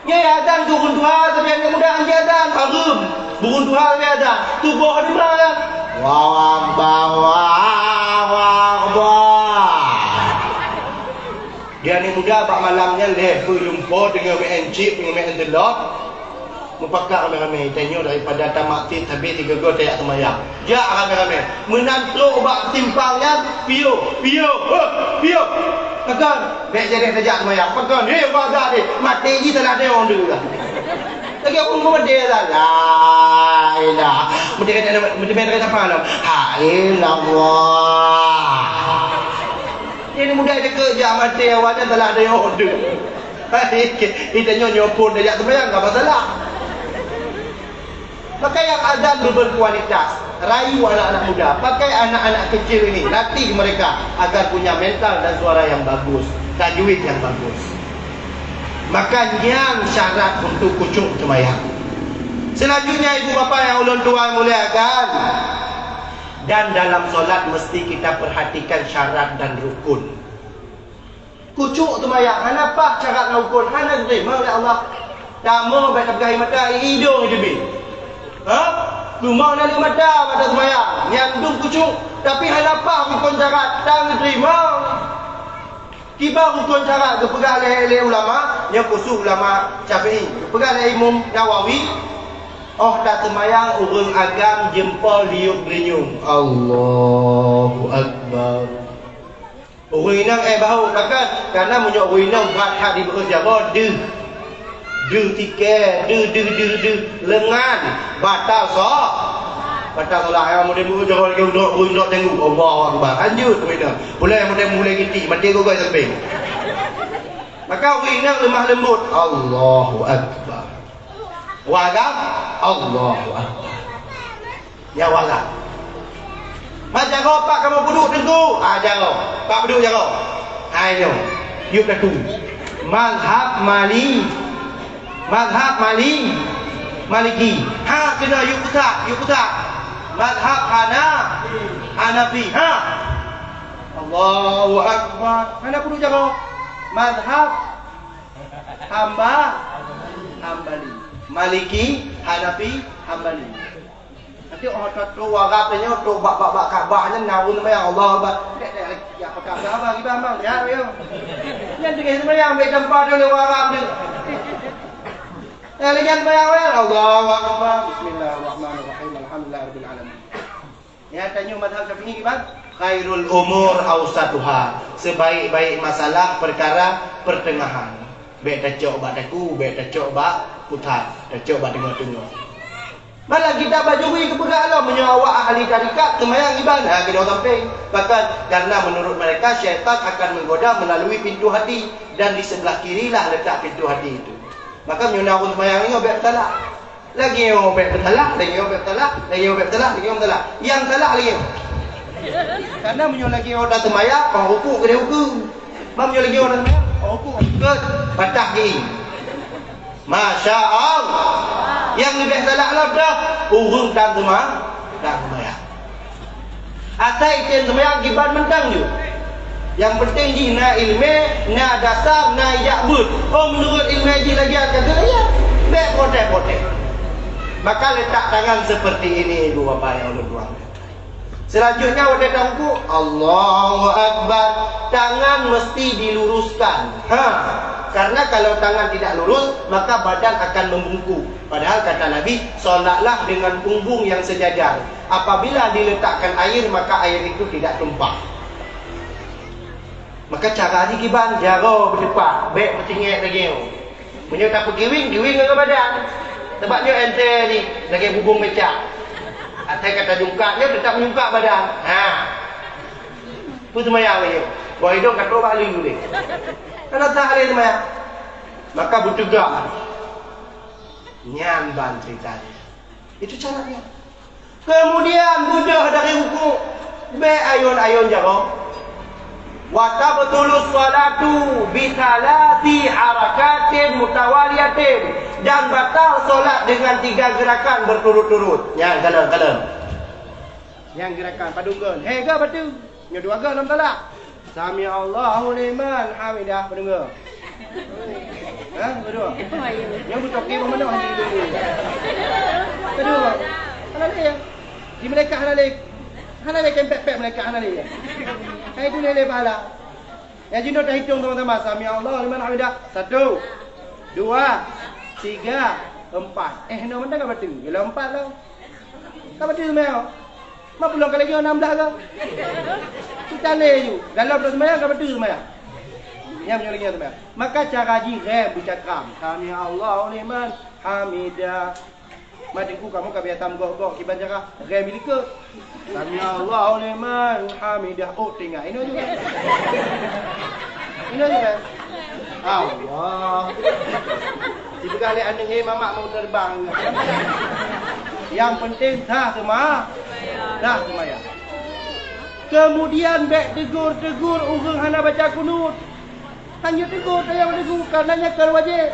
Nyan adan tu ureueng tuha, tapi aneuk muda hana adan. Hareuem. Ureueng tuha tapi adan. Tuboh di mana? Allahu Akbar, Allahu Akbar. Di aneuk muda bak malam nyan lhèe peue lumpoe teungoh meu'en chip, teungoh meu'en telot. Meupakat ramé-ramé, tanyoe daripada tamat sit sabé sigoe-goe tajak seumayang. Jak ramé-ramé. Meunan trok bak simpang nyan, piôh, piôh, heh, piôh. Pakon, bèk jadi tajak seumayang. Pakon, hei, bak deh, maté jih salah deh orang tu lah. Lagi aku pun dia lah. La ilah. Mesti kata, mesti main kata apa lah? Ha ilallah. Ini mudah dekat je mati awalnya salah deh orang tu. Kita nyonya pun dah jak sembahyang, tak masalah. Maka yang azan berkualitas, rayu anak-anak muda, pakai anak-anak kecil ini, latih mereka agar punya mental dan suara yang bagus, tajwid yang bagus. Maka nyan syarat untuk khusyuk sembahyang. Selanjutnya, ibu bapa yang ulôn tuan muliakan, dan dalam solat mesti kita perhatikan syarat dan rukun. Khusyuk seumayang, hana paih syarat ngon rukun, hana geuteurimong lé Allah. Tamoe bèk tapeugah mata, idong teubiet. Ha? Cuma na lé mata bak taseumayang, nyan dum khusyuk, tapi hana paih rukun syarat, tan geuteurimong. Kiban rukun syarat geupeugah lé, lé ulama, nyoe khusus ulama Syafi'i, geupeugah lé Imam Nawawi, óh taseumayang ureueng agam jeumpol liup geulinyueng. Allahu Akbar. Ureueng inong, eh, bahô, pakon? Karena meunyoe ureueng inong brat that dibeuet jaroe, deuh. Deuh tikée, deuh, deuh, deuh, deuh, leungan, batal so-, batal solat. Ai, meudeh beuet jaroe lagèe udok, ureueng inong tengok, Allahu Akbar. Lanjut, ureueng inong. Pulai, meudeh mulai giti, maté gogoi sampéng. Maka ureueng inong leumah leumbot. Allahu Akbar. Wagam, Allahu Akbar. Nyan wagam. Mat jaroe pat kamoe peuduek teungku? Ah, jaroe. Pat peuduek jaroe? Hai nyoe. Yub takue. Mazhab Mali-, mazhab Mali-, Maliki. Ha, keunoe yub pusat, yub pusat. Mazhab Hana-, Hanafi. Ha. Allahu Akbar. Hana peuduek jaroe. Mazhab Hamba-, Hambali. Maliki, Hanafi, Hambali. Nanti orang tua tu warap tanya tu bak, bak, bak Ka'bah nyan, namun nama yang Allah Akbar. Dek, dek, ya, apa Ka'bah, Abang, Ibang, Bang? Ya, ya. Nyan dikasih nama yang ambil tempat dulu warap tu. Eh, lagi yang bayar, ya. Allahu Akbar. Bismillahirrahmanirrahim. Alhamdulillahirabbil alamin. Ya, tanyoe mazhab Syafi'i kiban? Khairul umur ausatuha. Sebaik-baik masalah perkara pertengahan. Bèk tacok bak takue, bèk tacok bak pusat, tacok bak teungoh-teungoh. Malah kitab Bajuri geupeugah lom, meunyoe awak ahli tarekat seumayang iban, ha, keudroe sampéng. Bahkan, karena menurut mereka, syaitan akan menggoda melalui pintu hati, dan di sebelah kirilah letak pintu hati itu. Maka, meunyoe na ureueng seumayang nyoe, bèk salah. Lagèe nyoe bèk peusalah, lagèe nyoe bèk peusalah, lagèe nyoe bèk peusalah, lagèe nyoe peusalah. Nyang salah lagèe nyoe. Karena meunyoe lagèe nyoe dak seumayang, oh, rukuk keu dia ukeue. Ban meunyoe lagèe nyoe dak seumayang, oh, rukuk keu batah geuieng. Masya Allah. Nyang leubeh salah lom dah ureueng tan seuma-, tan seumayang. Asai item seumayang kiban mantong jeuet. Nyang penting jih na ileumèe, na dasar, na ijak beuet. Oh, meunurot ileumèe jih lagèe nyan ka geulaya. Bèk protes-protes. Maka letak tangan seperti ini, ibu bapa nyang ulôn tuan. Selanjutnya, watèe tarukuk, Allahu Akbar. Tangan mesti diluruskan. Ha. Karena kalau tangan tidak lurus, maka badan akan membungkuk. Padahal kata Nabi, "Salatlah dengan punggung yang sejajar." Apabila diletakkan air, maka air itu tidak tumpah. Maka cara jih kiban, jaroe beuteupat, bèk beutinggai lagèe nyoe. Meunyoe tapeugiwing, giwing ngon badan. Sabab nyoe enteng jih, lagèe bubông meucak. Asai ka tajungkat nyoe, teutap meujungkat badan. Ha. Peue seumayang lagèe nyoe? Boh idong ka trok bak lé. Hana sah lé seumayang. Maka beuteugah. Nyan ban ceurita jih. Itu caranya. Kemudian beudôh dari rukuk, bèk ayôn-ayôn jaroe. Wa tabtulu sholatu bi tsalasi harakatin mutawaliyatin, dan batal solat dengan tiga gerakan berturut-turut. Nyan, kalon, kalon. Nyang gerakan padum gon. Hei, ga bateue. Nyoe dua gon lom talak. Sami Allahu liman hamidah, padum gon. Ha, padum. Nyoe beutoke bak manoe hana dulu. Padum. Hana lé. Di malaikat hana lé. Hana lé kempek-pek malaikat hana lé. Hai tu lé-lé pahala. Nyang jinoe tahitong sama-sama. Sami Allahu liman hamidah. Satu, dua, tiga, empat. Eh, nyoe mantong ka bateue. Gila empat lah. Ka bateue seumayang. Ma pulang ka lagi enam belas ka. Kita lé ju. Dalam dah seumayang ka bateue seumayang. Nyang meunyoe lagi seumayang. Maka cara jih rem beucakram. Sami Allahu liman hamidah. Ma teungku kamoe ka biasa meugok-gok kiban cara rem likot. Sami Allahu liman hamidah. Oh, tinggai. Inoe juga. Inoe juga. Allah. Dipeugah lé aneuk, "Hei mamak mau terbang." Yang penting sah sema-, sah seumayang. Kemudian bèk tegur-tegur ureueng hana baca kunut. Hanya tegur, tayang tegur, karena nyan kon wajéb.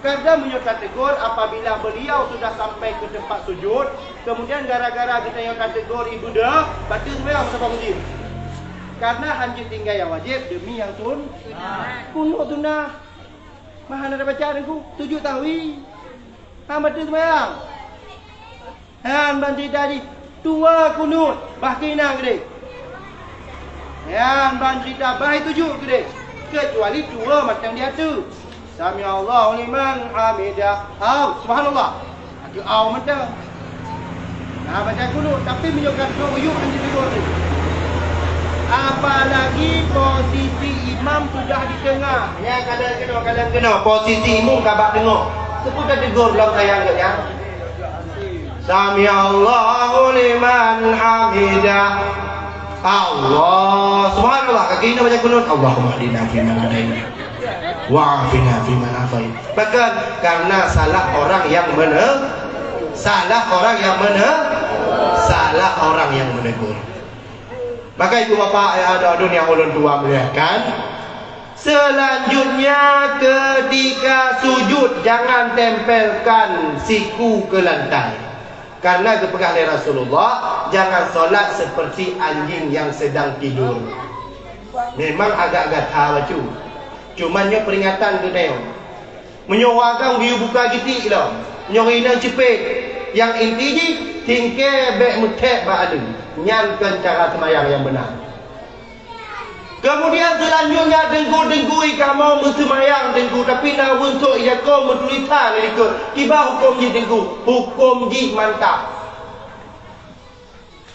Karena meunyoe tategur apabila beliau sudah sampai ke tempat sujud, kemudian gara-gara geutanyoe tategur ibu dah, bateue seumayang sabab mujib. Karena hana jeuet tinggai nyang wajéb demi nyang sun-, kunut sunnah. Mah hana tabaca teungku, sujud sahwi. Hana bateue seumayang. Nyan ban cerita jih, dua kunut, bah keunan keudeh. Nyan ban cerita bah sujud keudeh. Kecuali dua mantong di ateueh. Sami Allahu liman hamidah. Au, subhanallah. Ateueh au mantong. Nah, baca kunut, tapi meunyoe ka troh uyuek hana jitegur tu. Apalagi posisi imam sudah di tengah. Nyan kadang keunoe, kadang keunoe. Posisi imum ka bak teungoh. Teupeu ka tegur lom sayang geuh nyan. Sami Allahu liman hamidah. Allah. Subhanallah. Kaki ini baca kunut. Allahumma hdina fi man hadaina. Wa afina fi man afait. Bahkan karena salah orang yang mene-, salah orang yang mene-, salah orang yang menegur. Maka ibu bapak yang ada dunia ulun tua muliakan, selanjutnya ketika sujud jangan tempelkan siku ke lantai. Karena geupeugah lé Rasulullah, jangan solat seperti anjing yang sedang tidur. Memang agak gata bacut. Cuman nyoe peringatan keu tanyoe. Meunyoe ureueng agam geuyue buka giti lom, nyoe inong cipet, nyang inti jih tingkée bék meuthét bak aleue. Nyan kon cara seumayang nyang beuna. Kemudian selanjutnya teungku-teungku kamoe meuseumayang teungku, tapi na beuntok ija kong meutulisan di likot. Kiban huköm jih teungku? Huköm jih mantap.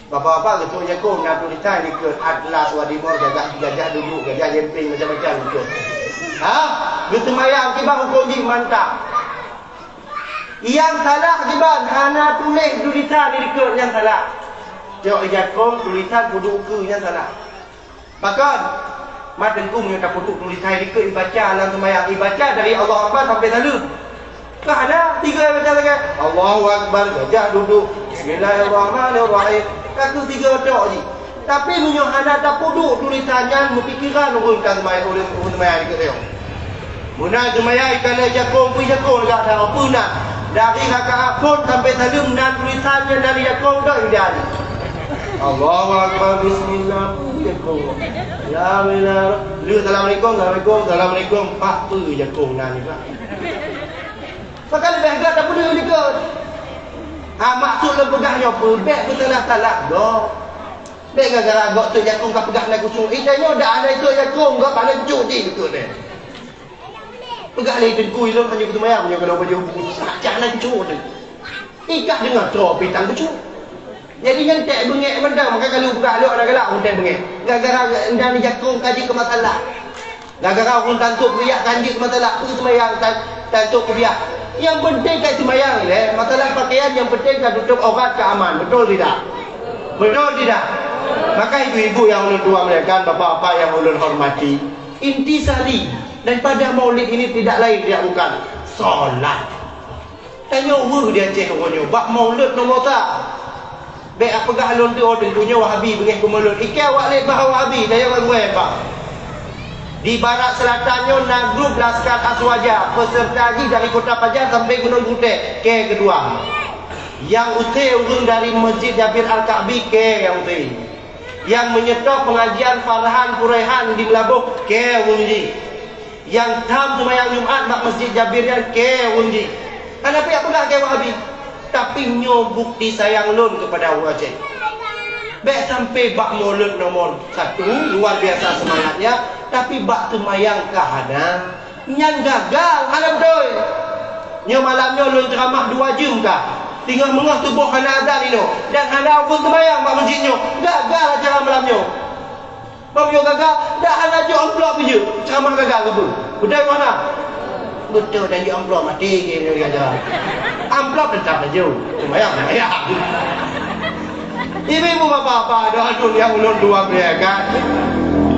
Bapak-bapak geucok jakong na tulisan dikeue atlas, wadimor, gajah, gajah duduk, gajah jemping, macam-macam geucok. Ha? Geuseumayang kiban huköm jih mantap. Nyang salah kiban hana tuléh tulisan dikeue nyang salah. Cok jakong tulisan peuduek keue nyang salah. Pakon? Mat teungku meunyoe tapeuduek tulisan dikeue ibaca lam seumayang, ibaca dari Allahu Akbar sampai saleuem. Ka hana, tiga baca sagai. Allahu Akbar, gajah duduk. Bismillahirrahmanirrahim. Ka kheueh tiga tok jih. Tapi meunyoe hana tapeuduek tulisan nyan, meupikiran ureueng ka seumayang, ureueng, ureueng seumayang dikeue nyoe. Meunan seumayang ikalon lé jakong, peue jakong lagak that, peue na. Dari rakaat phon sampai saleuem nan tulisan nyan dari jakong dok idan. Allahu Akbar, bismillah, peue jakong. Ya Allah. Lé assalamualaikum, assalamualaikum, assalamualaikum. Pak peue jakong nan juga. Maka leubeh gèt tapeuduek dikeue. Ha, maksud lôn peugah nyoe peue, bèk beusalah-salah gob. Bèk gara-gara gob teuk jakong ka peugah na khusyuk. Ita nyoe dak hana teuk jakong, gob hana khusyuk jih beutôi deh. Peugah lé teungku ilôn hana beuteumayang, meunyoe keunoe bajèe buku, cah hana khusyuk deh. Ikah deungoe troh pitang khusyuk. Jadi nyan tèk beungèh mantong, maka ka lheueh buka lhok na galak mantong beungèh. Gara-gara nyan jakong ka jeuet keu masalah. Gara-gara ureueng tantok kupiah ka jeuet keu masalah, peue seumayang tan-, tantok kupiah. Nyang penting ka seumayang lé, masalah pakaian nyang penting ka tutup aurat ka aman, betul tidak? Betul tidak? Maka ibu-ibu yang ulôn tuan muliakan, bapak-bapak yang ulôn hormati, intisari daripada maulid ini tidak lain tidak bukan salat. Tanyoe weueh di Aceh uroe nyoe bak maulid nomor sa. Bék peugah lôn teuh, "Oh, teungku nyoe Wahabi, beungéh keu lôn." Ikei awak lét bah Wahabi, dayah awak gurée bah. Di barat selatan nyoe na grup Laskar Aswaja, peserta jih dari Kota Pajar sampai Gunung Putih, kée keudua. Nyang use ureuëng dari Masjid Jabir Al-Ka'bi, kée nyang use. Nyang meunyeutôb pengajian Farhan Puraihan di Meulaboh, kée ureuëng jih. Nyang tham seumayang Jumat bak Masjid Jabir nyan, kée ureuëng jih. Hana payah peugah kée Wahabi. Tapi nyoe bukti sayang lôn keupada ureuëng Aceh. Bék sampai bak mulod nomor satu, luar biasa semangatnya, tapi bak seumayang ka hana. Nyan gagal, hana beutôi. Nyoe malam nyoe lôn ceuramah dua jeuem ka. Teungoh meungoh suboh hana azan inoe, dan hana ureuëng seumayang bak meuseujid nyoe. Gagal acara malam nyoe. Bak nyoe gagal, dak hana jok amplop jeuet. Ceuramah gagal keupeue? Beutôi hana? Beutôi, dan jok amplop mati jih nyoe gagal. Amplop teutap laju. Seumayang, seumayang. Ibu-ibu, bapak-bapak, doa dunia ulôn dua belas kan.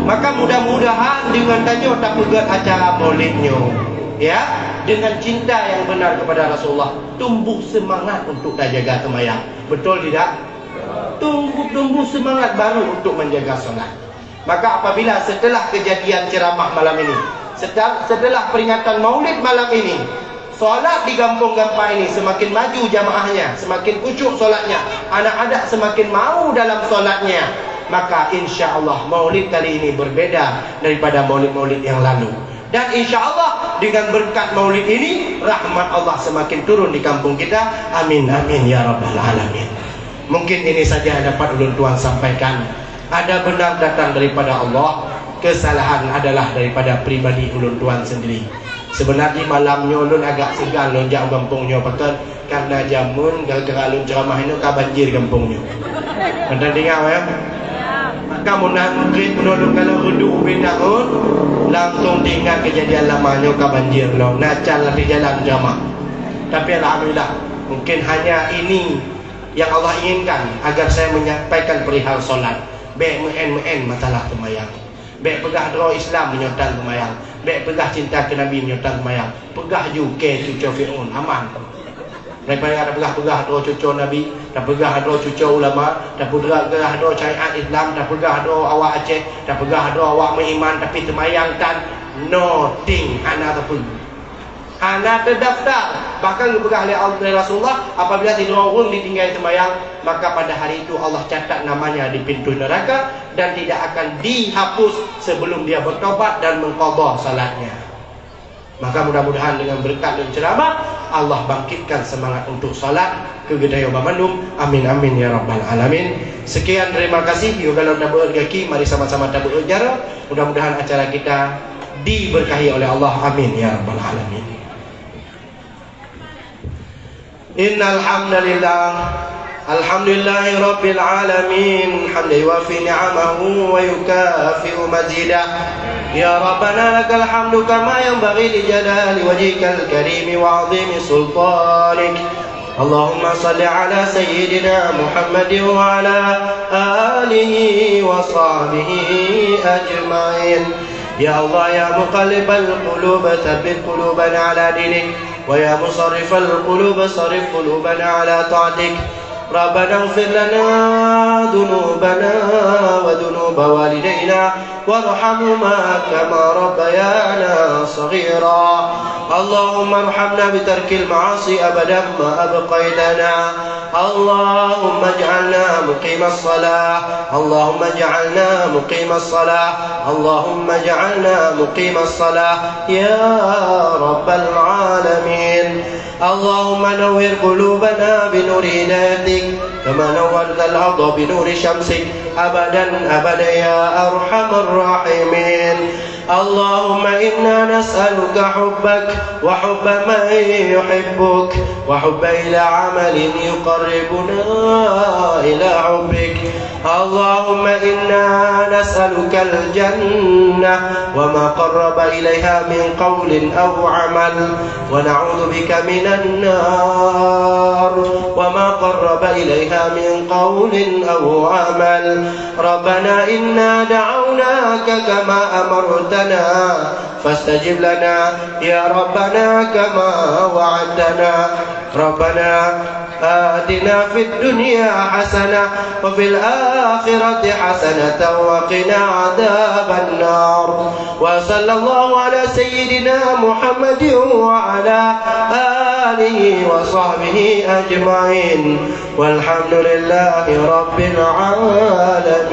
Maka mudah-mudahan dengan tanyoe tapeugét acara Maulid nyoe, ya, dengan cinta yang benar kepada Rasulullah, tumbuh semangat untuk tajaga seumayang. Betul tidak? Tumbuh, tumbuh semangat baru untuk menjaga salat. Maka apabila setelah kejadian ceramah malam ini, setel-, setelah peringatan Maulid malam ini, salat di gampông gampang ini semakin maju jamaahnya, semakin khusyuk salatnya, anak-anak semakin mau dalam salatnya, maka insya Allah Maulid kali ini berbeda daripada maulid-maulid yang lalu. Dan insya Allah dengan berkat Maulid ini, rahmat Allah semakin turun di kampung kita. Amin, amin, ya rabbal alamin. Mungkin ini saja yang dapat ulôn tuan sampaikan. Ada benar datang daripada Allah, kesalahan adalah daripada pribadi ulôn tuan sendiri. Sebenarnya malam nyoe ulôn agak segan lôn jak u gampông nyoe, pakon? Karena jameun gara-gara lôn ceramah nyoe ka banjir gampông nyoe. Mantong teuingat, ya? Maka meunan mungkin meunurot kalau redu ubé tahun, langsung teuingat kejadian lama nyoe ka banjir lom. Na can lam jalan ceramah. Tapi alhamdulillah, mungkin hanya ini yang Allah inginkan agar saya menyampaikan perihal solat. Bék meu'en-meu'en masalah seumayang. Bék peugah droe Islam meunyoe tan seumayang. Bék peugah cinta keu Nabi meunyoe tan seumayang. Peugah ju kée cucoe Fir'aun, aman. Daripada tapeugah-peugah droe cucoe Nabi, tapeugah droe cucoe ulama, tapeugah droe syariat Islam, tapeugah droe awak Aceh, tapeugah droe awak meuiman, tapi seumayang tan, nothing, hana sapeue. Hana terdaftar. Bahkan geupeugah lé Allah, lé Rasulullah, apabila sidroe ureuëng ditinggai seumayang, maka pada hari itu Allah catat namanya di pintu neraka dan tidak akan dihapus sebelum dia bertobat dan mengqadha salatnya. Maka mudah-mudahan dengan berkat lôn ceramah, Allah bangkitkan semangat untuk salat keu geutanyoe banmandum. Amin, amin, ya rabbal alamin. Sekian, terima kasih. Yuk, kalau tabeuet gaki, mari sama-sama tabeuet jaroe. Mudah-mudahan acara kita diberkahi oleh Allah. Amin, ya rabbal alamin. إن الحمد لله. الحمد لله رب العالمين، حمدا يوافي نعمه ويكافئ مزيده. يا ربنا لك الحمد كما ينبغي لجلال وجهك الكريم وعظيم سلطانك. اللهم صل على سيدنا محمد وعلى آله وصحبه أجمعين. يا الله يا مقلب القلوب، ثبت قلوبنا على دينك. ويا مصرف القلوب، صرف قلوبنا على طاعتك. ربنا اغفر لنا ذنوبنا وذنوب والدينا وارحمهما كما ربيانا صغيرا. اللهم ارحمنا بترك المعاصي أبدا ما أبقيتنا. اللهم اجعلنا مقيم الصلاة. اللهم اجعلنا مقيم الصلاة. اللهم اجعلنا مقيم الصلاة يا رب العالمين. اللهم نور قلوبنا بنور هدايتك كما نورت الأرض بنور شمسك أبدا أبدا يا أرحم الراحمين. اللهم إنا نسألك حبك وحب من يحبك وحب إلى عمل يقربنا إلى حبك. اللهم إنا نسألك الجنة وما قرب إليها من قول أو عمل، ونعوذ بك من النار وما قرب إليها من قول أو عمل. ربنا إنا دعوناك كما أمرتنا فاستجب لنا يا ربنا كما وعدتنا. ربنا آتنا في الدنيا حسنة وفي الآخرة حسنة وقنا عذاب النار. وصلى الله على سيدنا محمد وعلى آله وصحبه أجمعين. والحمد لله رب العالمين.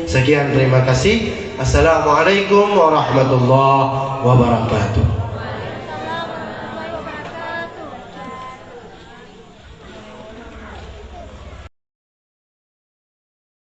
Sekian, terima kasih. Assalamualaikum warahmatullahi wabarakatuh.